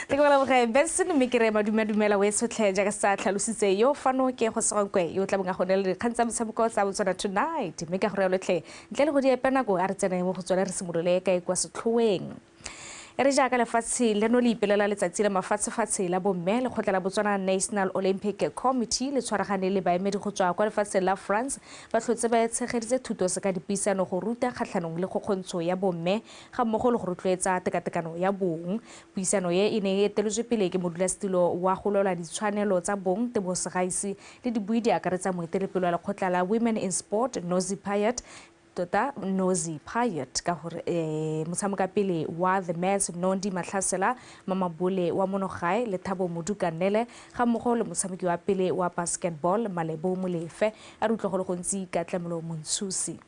Ke go leboge Benson, mme ke re madume-dumela o e tshotlhe jaaka sa tlhalositse yo fano ke go segonkwe yo tla bong a go neela dikgang tsa metshameko tsa Botswana Tonight. Mme ka gore lotlhe ntle le go di epa nako a re tsene mo go tsone re simolole kae kwa setlhoeng. E re jaaka lefatshe leno le ipelela letsatsi la mafatshefatshe la bomme, lekgotla la Botswana National Olympic Committee le tshwaragane le baemedi go tswa kwa lefatsheng la France ba tlhotse ba tshegeditse thuto se ka dipuisano go ruta kgatlhanong le kgokgontsho ya bomme ga mmogo le go rotloetsa tekatekano ya bong. Puisano e e ne e eteletswe pele ke modulasetilo wa go lwela ditshwanelo tsa bong Tebogo Segaisi le dibui di akaretsa moeteledipele wa lekgotla la Women in Sport Nozi Payet tota Nozi Payet ka gore motshamekapele wa The Mets Nondi Matlhasela Mamabole wa Monogae le Thabo Modukanele ga mmogo le motshameki wa pele wa basketball Malebo Molefe. A re utlwa go le gontsi ka Tlamelo Montshusi.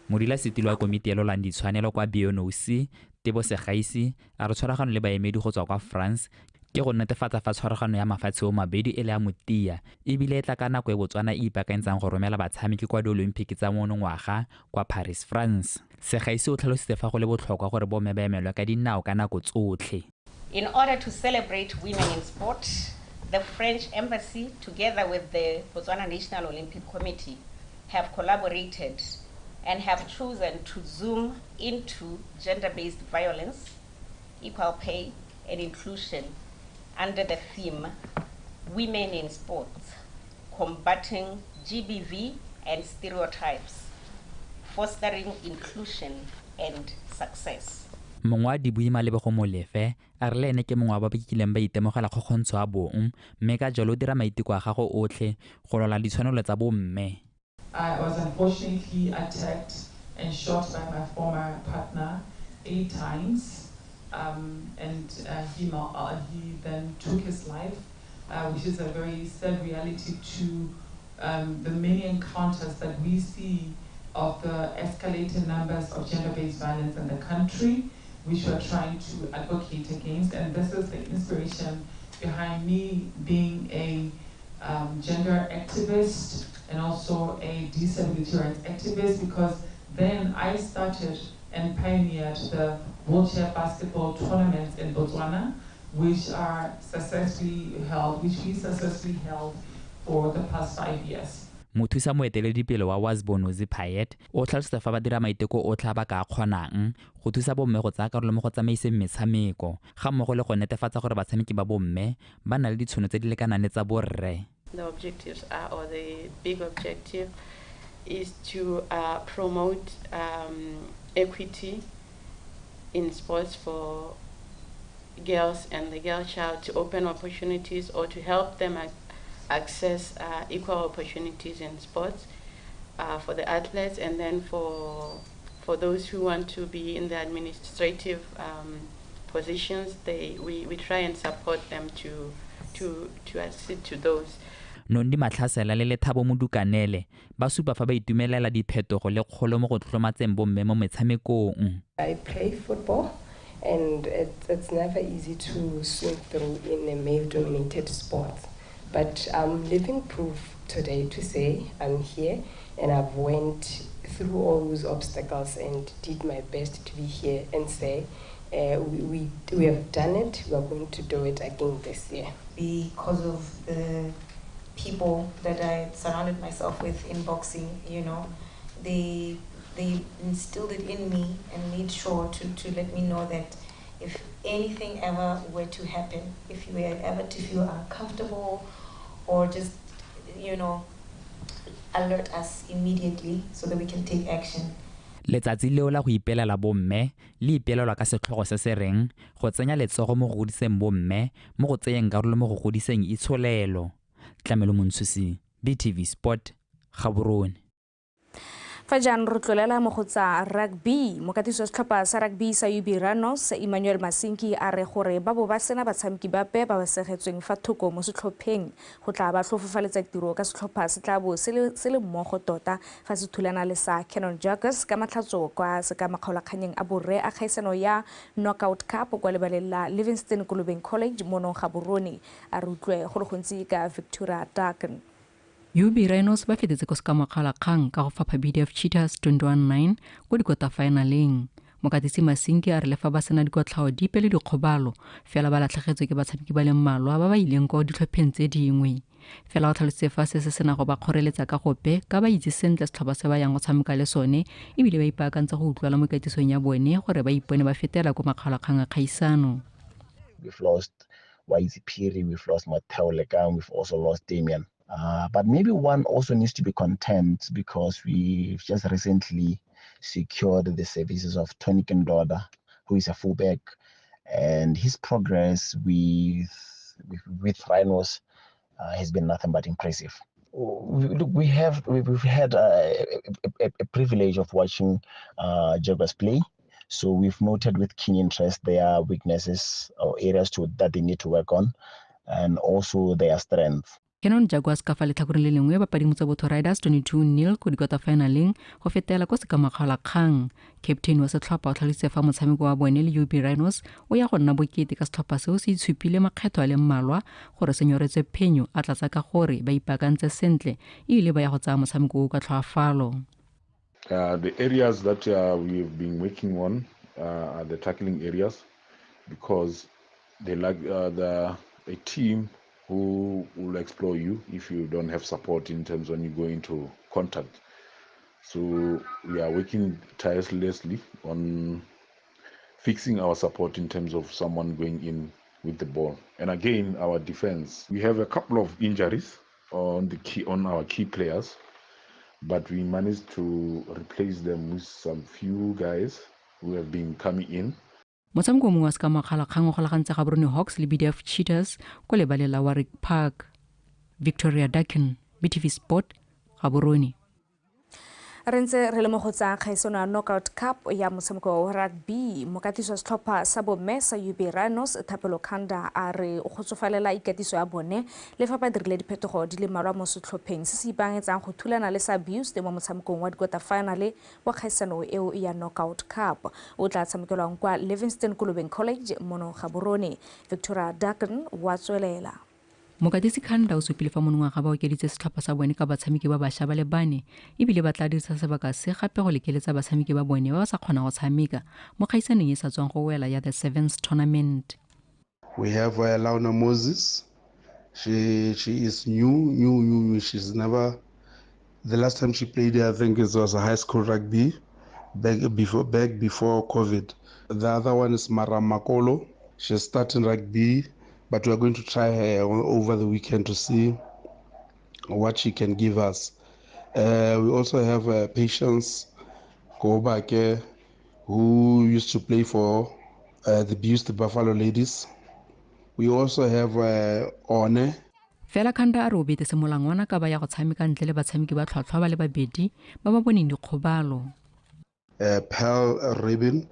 Modulasetilo wa komiti ya lolang ditshwanelo kwa BNOC Tebogo Segaisi a re tshwaragano le baemedi go tswa kwa France ke go netefatsa fa tshwaragano ya mafatshe o mabedi e le ya motia ebile e tla ka nako e Botswana e ipaakanyetsang go romela batshameki kwa di-Olympic tsa monongwaga kwa Paris, France. Segaisi o tlhalositse fa go le botlhokwa gore bomme ba emelwe ka dinao ka nako tsotlhe. In order to celebrate women in sport, the French Embassy together with the Botswana National Olympic Committee have collaborated and have chosen to zoom into gender-based violence, equal pay and inclusion under the theme Women in Sports, Combating GBV and Stereotypes, Fostering Inclusion and Success. Mongwe wa dibui Malebogo Molefe a re le ene ke mongwe wa ba ba kileng ba itemogela kgokgontsho ya bong mme ka jalo o dira maiteko a gago otlhe go lwela ditshwanelo tsa bomme. I was unfortunately attacked and shot by my former partner 8 times. He then took his life, which is a very sad reality to the many encounters that we see of the escalating numbers of gender-based violence in the country, which we're trying to advocate against. And this is the inspiration behind me being a gender activist and also a disability rights activist, because then I started and pioneered the wheelchair basketball tournaments in Botswana, which are successfully held, which we successfully held for the past 5 years. Mothusa moeteledipele wa Wasbo Nozi Payet o tlhalosetsa fa ba dira maiteko otlhe a ba ka kgonang go thusa bomme go tsaya karolo mo go tsamaiseng metshameko ga mmogo le go netefatsa gore batshameki ba bomme ba na le ditšhono tse di lekanang le tsa borre. The objectives are, or the big objective is to promote equity in sports for girls and the girl child, to open opportunities or to help them access equal opportunities in sports for the athletes, and then for those who want to be in the administrative positions, we try and support them to accede to those. Nondi Matlhasela le Lethabo Modukanele ba supa fa ba itumelela diphetogo le kgolo mo go tlotlomatseng bomme mo metshamekong. I play football and it's never easy to swim through in a male-dominated sport. But I'm living proof today to say I'm here and I've went through all those obstacles and did my best to be here and say we have done it, we are going to do it again this year. Because of the people that I surrounded myself with in boxing, you know, they instilled it in me and made sure to let me know that if anything ever were to happen, if you were ever to feel uncomfortable or just, you know, alert us immediately so that we can take action. Letsatsi leo la go ipelela bomme le ipelelwa ka setlhogo se se reng go tsenya letsogo mo go godiseng bomme mo go tseyeng karolo mo go godiseng itsholelo. Tlamelo Montshusi, BTV Sport, Gaborone. Fa jaanong re tlolela mo go tsa rugby. Mokatisi wa setlhopha sa rugby sa UB Rhinos, Emmanuel Masinki, a re gore ba bo ba sena batshameki bape ba ba segetsweng fa thoko mo setlhopheng go tla ba tlhofofaletsa tiro ka setlhopha se tla bo se le mmogo tota fa se thulana le sa Canon Jaggers ka matlhatso kwa sekamakgaolakganyeng a borre a kgaisano ya Knockout Cup kwa lebaleng la Livingston Kolobeng College mono Gaborone. A re utlwe go le gontsi ka Victoria Daken. UB Rhinos ba fetetse ko sekamakgaolakgang ka go fapha BDF Cheetahs 21-9 ko dikota finaleng. Mokatisi Masinki a re le fa ba sena dikotlhao dipe le dikgobalo, fela ba latlhegetswe ke batshameki ba le mmalwa ba ba ileng kwa ditlhopheng tse dingwe. Fela o tlhalositse fa se se sena go ba kgoreletsa ka gope ka ba itse sentle setlhopha se ba yang go tshameka le sone, ebile ba ipaakantse go utlwala mo katisong ya bone gore ba ipone ba fetela ko makgaolakgang a kgaisano. We've lost Waizi Piri, we've lost Mateo Lekang, we've also lost Damien. But maybe one also needs to be content because we've just recently secured the services of Tony Kendoda, who is a fullback, and his progress with Rhinos has been nothing but impressive. Look, we've had a privilege of watching Jaguars play, so we've noted with keen interest their weaknesses or areas that they need to work on, and also their strengths. Canon Jaguars ka fa letlhakoreng le lengwe ba padimotsa Botho Riders 22-0 ko dikota finaleng go fetela ko sekamakgaolakgang. Captain wa setlhopha o tlhalositse fa motshameko wa bone le UB Rhinos o ya go nna bokete ka setlhopha seo se itshupile makgetho a le mmalwa gore se nyoretswe phenyo, a tlatsa ka gore ba ipaakantse sentle ebile ba ya go tsaya motshameko o ka tlhoafalo. The areas that we've been working on are the tackling areas, because they like a team who will explore you if you don't have support in terms when you go into contact. So we are working tirelessly on fixing our support in terms of someone going in with the ball. And again, our defense. We have a couple of injuries on our key players, but we managed to replace them with some few guys who have been coming in. Motshameko mongwe wa sekamakgaolakgang o golagantse Gaborone Hawks le BDF Cheetahs ko lebaleng la Warwick Park. Victoria Dakin, BTV Sport, Gaborone. Re ntse re le mo go tsa kgaisano ya Knockout Cup ya motshameko wa rugby. Mokatisi wa setlhopha sa bomme sa UB Rhinos, Thapelo Khanda, a re o kgotsofalela ikatiso ya bone le fa ba dirile diphetogo di le mmalwa mo setlhopheng se se ipaakanyetsang go thulana le sa Abused mo motshamekong wa dikota finale wa kgaisano eo ya Knockout Cup o tla tshamekelwang kwa Livingston Kolobeng College mono Gaborone. Victoria Daken wa tswelela. Mokatisi Khanda o supile fa monongwaga ba okeditse setlhopha sa bone ka batshameki ba bašwa ba le bane, ebile ba tla dirisa sebaka se gape go lekeletsa batshameki ba bone ba ba sa kgonang go tshameka mo kgaisanong e sa tswang go wela ya the Sevens Tournament. We have Launa Moses. She is new. She's never, the last time she played, I think it was a high school rugby back before COVID. The other one is Mara Makolo. She's starting rugby, but we are going to try her over the weekend to see what she can give us. We also have Patience Kobake, who used to play for the Beast Buffalo Ladies. We also have One. Fela Khanda a re o bete semolangwana ka ba ya go tshameka ntle le batshameki ba tlhwatlhwa ba le babedi ba ba boneng dikgobalo. Pearl Rabin,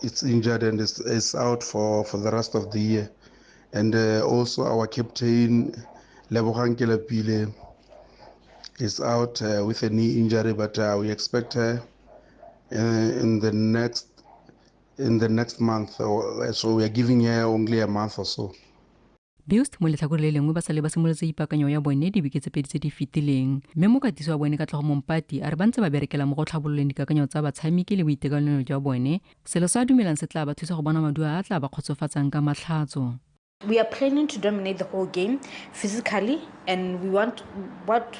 It's injured and is out for the rest of the year. And also our captain, Lebogang Kelepile, is out with a knee injury, but we expect her in the next month. So we are giving her only a month or so. Beust mo letlhakore le lengwe ba sale ba simolotse ipakanyo ya bone dibeke tse pedi tse di fetileng, mme mokatisi wa bone Katlego Mompati a re ba ntse ba berekela mo go tlhabololeng dikakanyo tsa batshameki le boitekanelo jwa bone, selo se a dumelang se tla ba thusa go bona maduo a tla ba kgotsofatsang ka matlhatso. We are planning to dominate the whole game physically, and what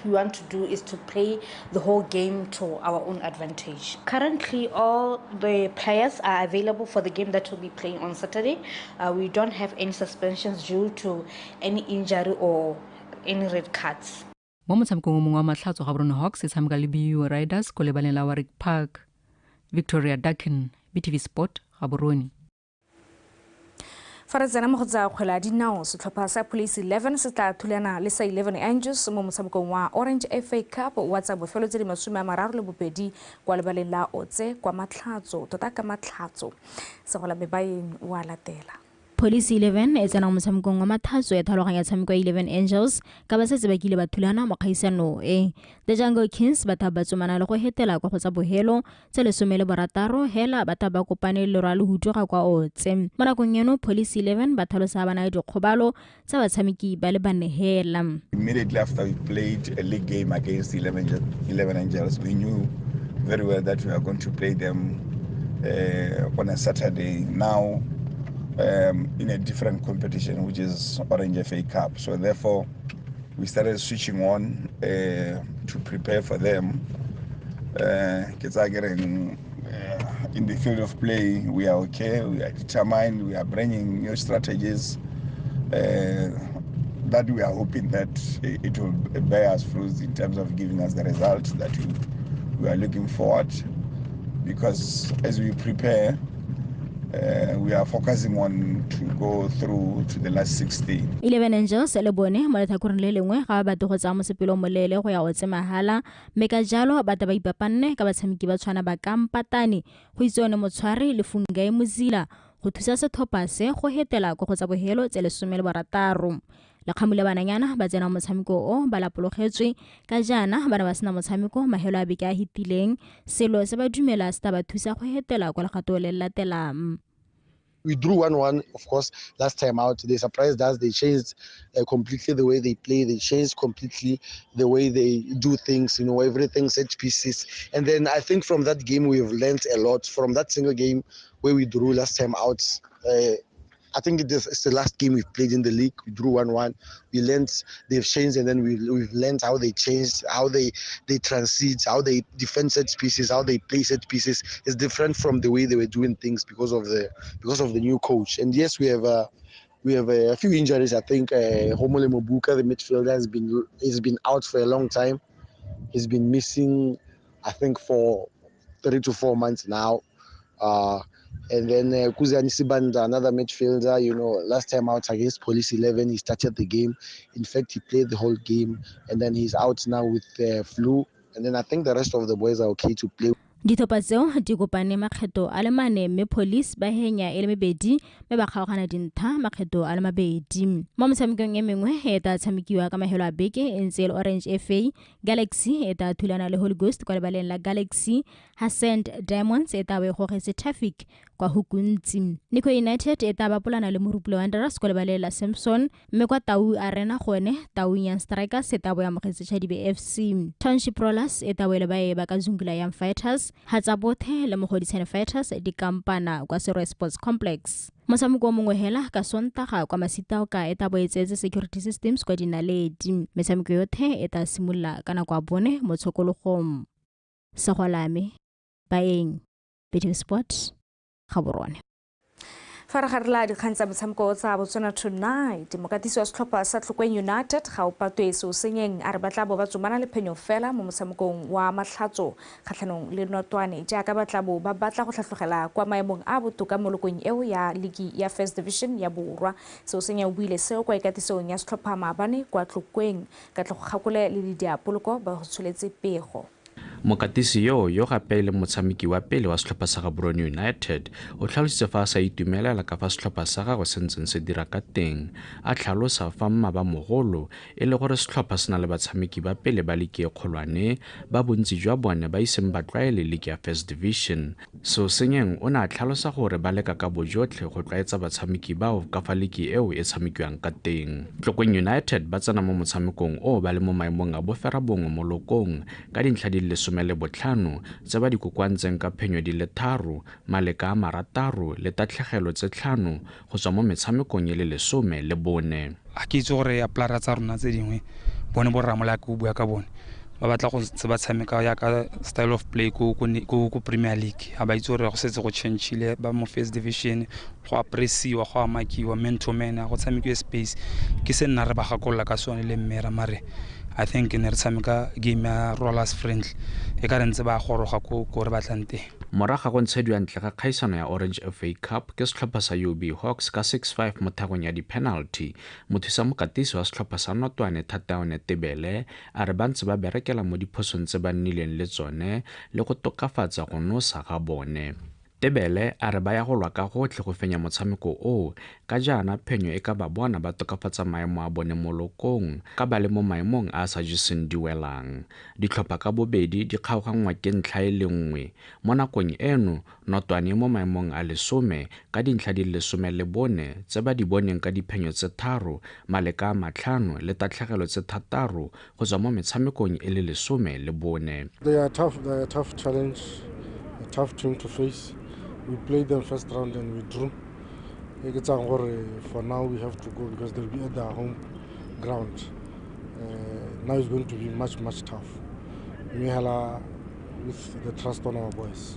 we want to do is to play the whole game to our own advantage. Currently, all the players are available for the game that we'll be playing on Saturday. We don't have any suspensions due to any injury or any red cards. Mo motshamekong o mongwe wa matlhatso, Gaborone Hawks e tshameka le BU Riders ko lebaleng la Warwick Park. Victoria Dakin, BTV Sport, Gaborone. Fa re tsena mo go tsa kgwele ya dinao, setlhopha sa Police 11 se tla thulana le sa 11 Angels mo motshamekong wa Orange FA Cup wa tsa bofelo tse di 32 kwa lebaleng la Otse kwa Matlhatso, tota ka Matlhatso. Segola Mebaeng wa latela. Police 11 e tsena mo motshamekong wa Matlhatso ya thaloganya tshameko ya 11 Angels ka ba setse ba kile ba thulana mo kgaisano e. The Jungle Kings ba tla ba tsomana le go hetela kwa go tsa bohelo tse 16 hela ba tla ba kopane le rwa lehutu ga kwa Otse. Mo nakong eno Police 11 ba tlhalosa ba na le dikgobalo tsa batshameki ba le bane hela. Immediately after we played a league game against 11 Angels, we knew very well that we are going to play them on a Saturday. Now in a different competition, which is Orange FA Cup. So therefore, we started switching on to prepare for them. In the field of play, we are okay, we are determined, we are bringing new strategies that we are hoping that it will bear us fruits in terms of giving us the results that we are looking forward. Because as we prepare, we are focusing on to go through to the last 16. 11 Angels le bone mo letlhakoreng le lengwe ga ba batle go tsaya mosepele o moleele go ya Otse mahala, mme ka jalo ba tla ba ipapanne ka batshameki ba tshwana ba Kampatane go itse one Motshwari le Fungai Mozila go thusa setlhopha se go hetela kwa go tsa bohelo tse 16. Lekgamu le bananyana ba tsena motshameko o ba lapologetswe ka jaana ba ne ba sena motshameko mahelo a beke a hitileng, selo se ba dumela se tla ba thusa go hetela kwa legato le latelang. We drew 1-1, of course, last time out. They surprised us. They changed completely the way they play. They changed completely the way they do things, you know, everything set pieces. And then I think from that game, we've learned a lot. From that single game where we drew last time out, I think it's the last game we've played in the league. We drew 1-1. We learned they've changed, and then we've learned how they changed, how they transit, how they defend set pieces, how they play set pieces. It's different from the way they were doing things because of the new coach. And yes, we have a few injuries. I think Homole Mobuka, the midfielder, has been out for a long time. He's been missing, I think, for 3 to 4 months now. And then Kuzani Sibanda, another midfielder, you know, last time out against Police 11, he started the game. In fact, he played the whole game, and then he's out now with the flu. And then I think the rest of the boys are okay to play. Ditlhopha tseo di kopane makgetho a le mane, mme Police ba henya e le mebedi mme ba kgaogana dintha makgetho a le mabedi. Mo metshamekong e mengwe e tla tshamekiwa ka mahelo a beke e ntse e le Orange FA, Galaxy e tla thulana le Holy Ghost kwa lebaleng la Galaxy, Hassend Diamonds e tla bo e gogetse Traffic kwa Hukuntsi. Nico United e tla bapolana le Morupule Wanderers kwa lebaleng la Samson, mme kwa Tau Arena gone Tau Young Strikers e tla bo e amogetse Chadibe FC. Township Rollers e tla bo e le bae ba ka Zungula Young Fighters, Hatsabothe le Mogoditshane Fighters di kampana kwa Serowe Sports Complex. Motshameko o mongwe hela ka Sontaga kwa Masitaoka e tla bo e tseetse Security Systems kwa Dinaledi. Metshameko yothe e tla simolola ka nako ya 4 mo tshokologong. Segolame, Baeng, BTV Sport, Gaborone. Fa re gare la dikgang tsa motshameko tsa Botswana Tonight, mokatisi wa setlhopha sa Tlokweng United ga o patwe se o senyeng a re ba tla bo ba tsomana le phenyo fela mo motshamekong wa Matlhatso kgatlhanong le Notwane, jaaka ba tla bo ba batla go tlhatlogela kwa maemong a botoka mo lokong eo ya ligi ya First Division ya Borwa. Seo senyeng o buile seo kwa ikatisong ya setlhopha maabane kwa Tlokweng. Katlego Kgakole le Lidia Poloko ba go tsholetse pego. Mokatisi yo gape e leng motshameki wa pele wa setlhopha sa Gaborone United o tlhalositse fa a sa itumelela ka fa setlhopha sa gagwe se ntseng se dira ka teng, a tlhalosa fa mmabamogolo e le gore setlhopha se na le batshameki ba pele ba liki e kgolwane ba bontsi jwa bone ba iseng ba tlwaele liki ya First Division. Seosenyeng o ne a tlhalosa gore ba leka ka bojotlhe go tlwaetsa batshameki bao ka fa liki eo e tshamekiwang ka teng. Tlokweng United ba tsena mo motshamekong o ba le mo maemong a boferabongwe mo lokong ka dintlha di le 15 tse ba di kokoantseng ka phenyo di le 3, maleka a 6 le tatlhegelo tse 5 go tswa mo metshamekong e le 14. A ke itse gore ya plara tsa rona tse dingwe bone bo Ramolake o bua ka bone ba batla go se ba tshameka ya ka style of play ko Premier League, ga ba itse gore go setse go change-ile ba mo First Division, go a pressiwa, go a makiwa man to man, go tshamekiwe space. Ke se nna re ba gakolola ka sone le mmera, mare I think ne re tshameka game ya Rollers friendly e ka re ntse ba goroga ko re batlang teng. Morago ga go ntshediwa ntle ga kgaisano ya Orange FA Cup ke setlhopha sa UB Hawks ka 6-5 mo thagong ya di-penalty, mothusa mokatisi wa setlhopha sa Notwane Thataone Tebele a re ba ntse ba berekela mo diphosong tse ba nnileng le tsone le go tokafatsa go nosa ga bone. Tebele a re ba ya go lwa ka gotlhe go fenya motshameko oo ka jaana phenyo e ka ba bona ba tokafatsa maemo a bone mo lokong ka ba le mo maemong a a sa jeseng diwelang. Ditlhopha ka bobedi di kgaoganngwa ke ntlha e le nngwe. Mo nakong eno, Notwane mo maemong a 10 ka dintlha di le 14 tse ba di boneng ka diphenyo tse 3, maleka a 5 le tatlhegelo tse 6 go tswa mo metshamekong e le 14. They are tough, they are a tough challenge, a tough team to face. We played them first round and we drew. For now we have to go because they'll be at their home ground. Now it's going to be much, much tough. Mihala, with the trust on our boys,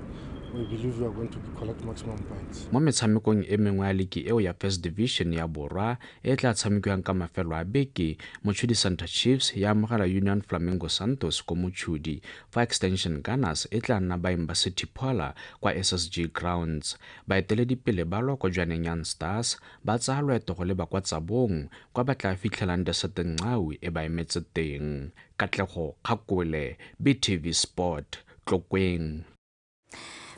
we believe we are going to collect maximum points. Mo metshamekong e mengwe ya liki eo ya First Division ya Borwa e tla tshamekiwang ka mafelo a beke, Mochudi Center Chiefs ya amogela Union Flamingo Santos ko Mochudi, fa Extension Gunners e tla nna baeng ba City Pola kwa SSG Grounds. Baeteledipele ba lwa kwa Jwaneng Young Stars ba tsaya loeto go leba kwa Tsabong kwa ba tla fitlhelang Desert Nqau e ba emetse teng. Katlego Kgakole, BTV Sport, Tlokweng.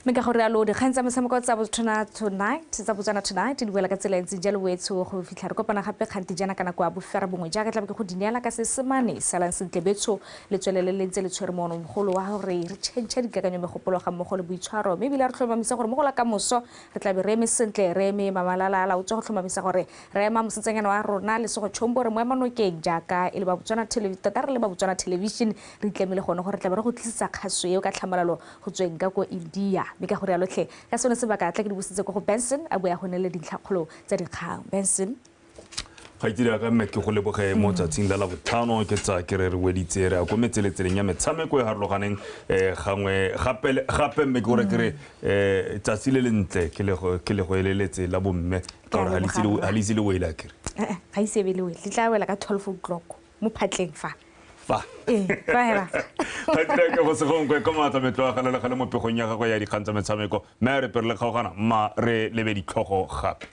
Mme ka gore rialo dikgang tsa metshameko tsa Botswana Tonight di buela ka tsela e ntseng jalo wetsho go fitlha re kopana gape kganti jaana ka nako ya 9:30 jaaka tla be ke go dineela ka sesemane salang sentle betsho le tswelele le ntse le tshwere mono mogolo wa gore re change dikakanyo megopolo ga mmogo le boitshwaro, mme ebile re tlhomamisa gore mo go la ka moso re tla be re eme sentle, re eme mamalala o tswa go tlhomamisa gore re ema mosetsanyana wa rona le Sego Chombo re mo ema nokeng jaaka e le ba Botswana tota re le ba Botswana Television re itlamile gone gore re tla be re go tlisetsa kgaso eo ka tlhamalalo go tsweng ka ko India. Mme ka gore yalotlhe ka sone sebaka tla ke di busitse ko go Benson a boya go ne le dintlhakgolo tsa dikgang. Benson Gaitsedi ka mme ke go leboge mo tsatsing la Labotlhano ke tsa ke re re weditse re ya ko metseletseleng ya metshameko e harologaneng gangwe gape mme ke gore ke re tsatsi le lentle ke le go eleletse la bomme ka gore ga le ise le wele a kere ga ise be le wele le tla wela ka 12 o'clock mo phatleng fa fa fa ga ke go se gongwe ka maatla metlo a galela mo pegong ya gagwe ya dikgang tsa metshameko mme re pere le kgaogana ma re lebe ditlhogo gape.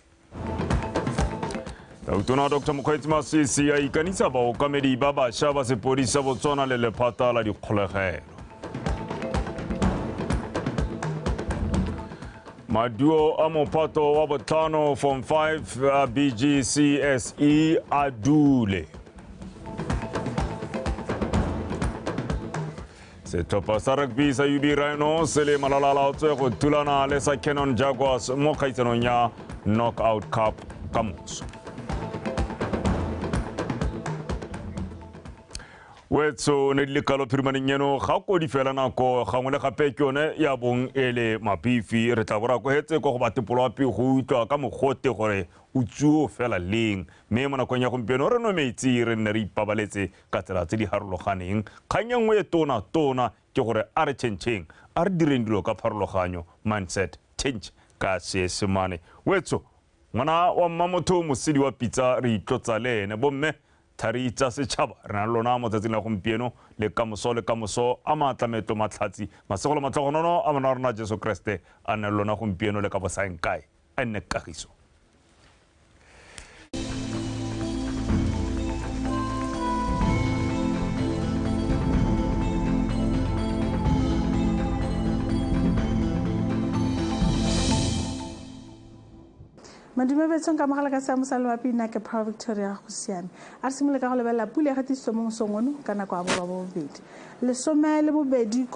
Tautona Dr. Mokgweetsi Masisi a ikanisa baokamedi ba bašwa ba sepodisi sa Botswana le lephata la dikgolegelo. Maduo a mophato wa botlhano form 5 a BGCSE a dule. Setlhopha sa rugby sa UB Rhinos le malalalaotswe go thulana le sa Canon Jaguars mo kgaisanong ya Knockout Cup ka moso. Wetso ne di le kalo phirimaneng eno ga kodi fela nako gangwe le gape ke yone ya bong e le mapifi re tla bora ko hetse ko go batepoloapi go utlwa ka mogote gore o tsuo fela leng mme mo nakong ya gompieno re nwe metsi re nne re ipabaletse ka tsela tse di harologaneng. Kgang e nngwe e tona-tona ke gore a re tšhentšheng, a re direng dilo ka pharologanyo, mindset change ka Seesemane. Wetso ngwana wa mmamotho mosedi wa pitsa re itlotsa le ene bomme thari tsa setšhaba re na le lona mo tsatsing la gompieno le kamoso a maatlametlo matlhatsi masego le matlhogonono a mona wa rona Jesu Kreste a nne le lona gompieno le ka bosaeng kae a nne kagiso. Madume betsong ka mogala ka seamo sa loapi nna ke Pearl Victoria go siame. A re simolole ka go lebelela pula e gatisitswe mo mosong ono ka nako ya 8:30. 12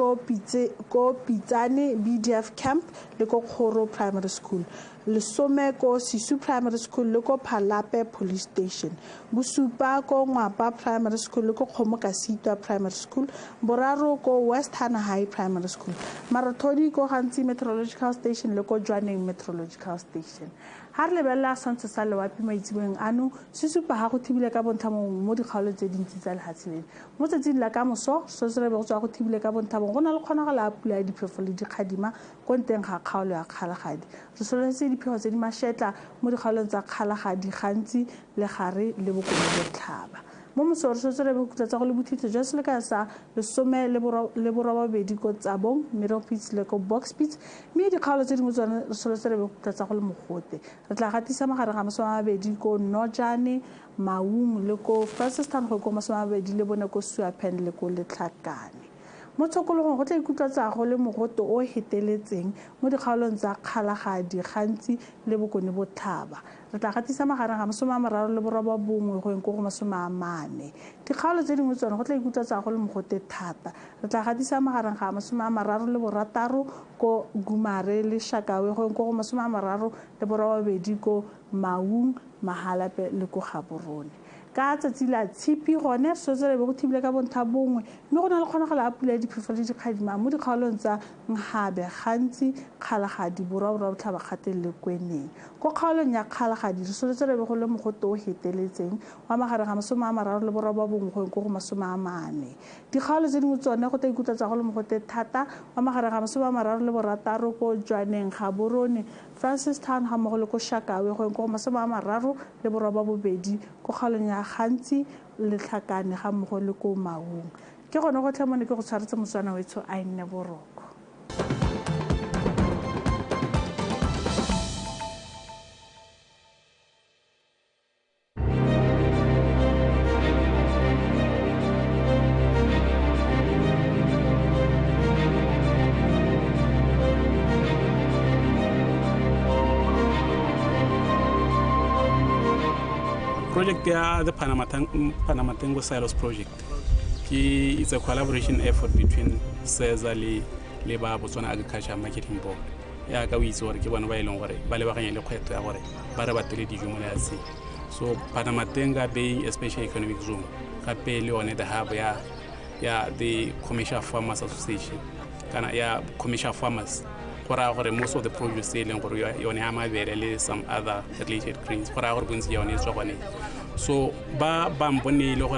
ko Pitsane BDF Camp le ko Kgoro Primary School. 10 ko Sisu Primary School le ko Phalape Police Station. 7 ko Ngwapa Primary School le ko Kgomokasitwa Primary School. 3 ko West Hana High Primary School. Marothodi ko Gantsi Meteorological Station le ko Jwaneng Meteorological Station. Ha re lebelela setshwantsho sa loapi maitseboeng ano se supa ga go thibile ka bontlhabongwe mo dikgaolong tse dintsi tsa lefatshe leno. Mo tsatsing la ka moso se se rebe go tswa go thibile ka bontlhabongwe go na le kgonagalo ya pula ya diphefo le dikgadima ko nteng ga kgaolo ya Kgalagadi. Re solofetse diphefo tse di mašetla mo dikgaolong tsa Kgalagadi gantsi le gare le bokone botlhaba. Mo mosong re solofetse re go tsa go le bothitho jwa selekano sa 18 ko Tsabong, Middlepits le ko Boxpits, mme dikgaolo tse dingwe tsone re solofetse re go tsa go le mogote. Re tla gatisa magareng ga 20 ko Nojane, Maung le ko Francistown go ko 24 ko Suapen le ko Letlhakane. Mo tshokologong go tla ikutlwa tsa go le mogote o heteletseng mo dikgaolong tsa Kgalagadi gantsi le bokone botlhaba. Re tla gatisa magareng ga 39 go ko go 40. Dikgaolo tse dingwe tsone go tla ikutlwa tsa go le mogote thata. Re tla gatisa magareng ga 36 ko Gumare le Shakawe go ko go 38 ko Maung, Mahalape le ko Gaborone. Ka tsatsi la tshipi gone re setse re be go thibile ka bontlhabongwe mme go na le kgonagalo ya pula ya diphefo le dikgadima mo dikgaolong tsa Nghabe gantsi Kgalagadi borwa borwa botlhaba kgateng le Kweneng. Ko kgaolong ya Kgalagadi re solofetse re be go le mogote o heteletseng wa magareng ga 39 go ko go 40. Dikgaolo tse dingwe tsone go tla ikutlwa tsa go le mogote thata wa magareng ga 36 ko Jwaneng, Gaborone, Francistown ga mmogo le ko Shakawe go ko go 38 ko kgaolong ya Gantsi Letlhakane ga mmogo le ko Maung. Ke gone go tlhe mone ke go tshwaretse Motswana wetsho a nne boroko. Project ya the Pandamatenga Silos Project it's a collaboration effort between SEZA le ba Botswana Agriculture Marketing Board. Ya ka o itse gore ke bona ba e leng gore ba lebaganye le kgwetlho ya gore ba re batele dijo mo lefatsheng. So Pandamatenga being a special economic zone, gape le yone the hub ya the Commercial Farmers Association kana ya commercial farmers, go raya gore most of the produce e leng gore yone ya mabele le some other related grains, go raya gore bontsi ya yone e tswa gone. So ba mponeile gore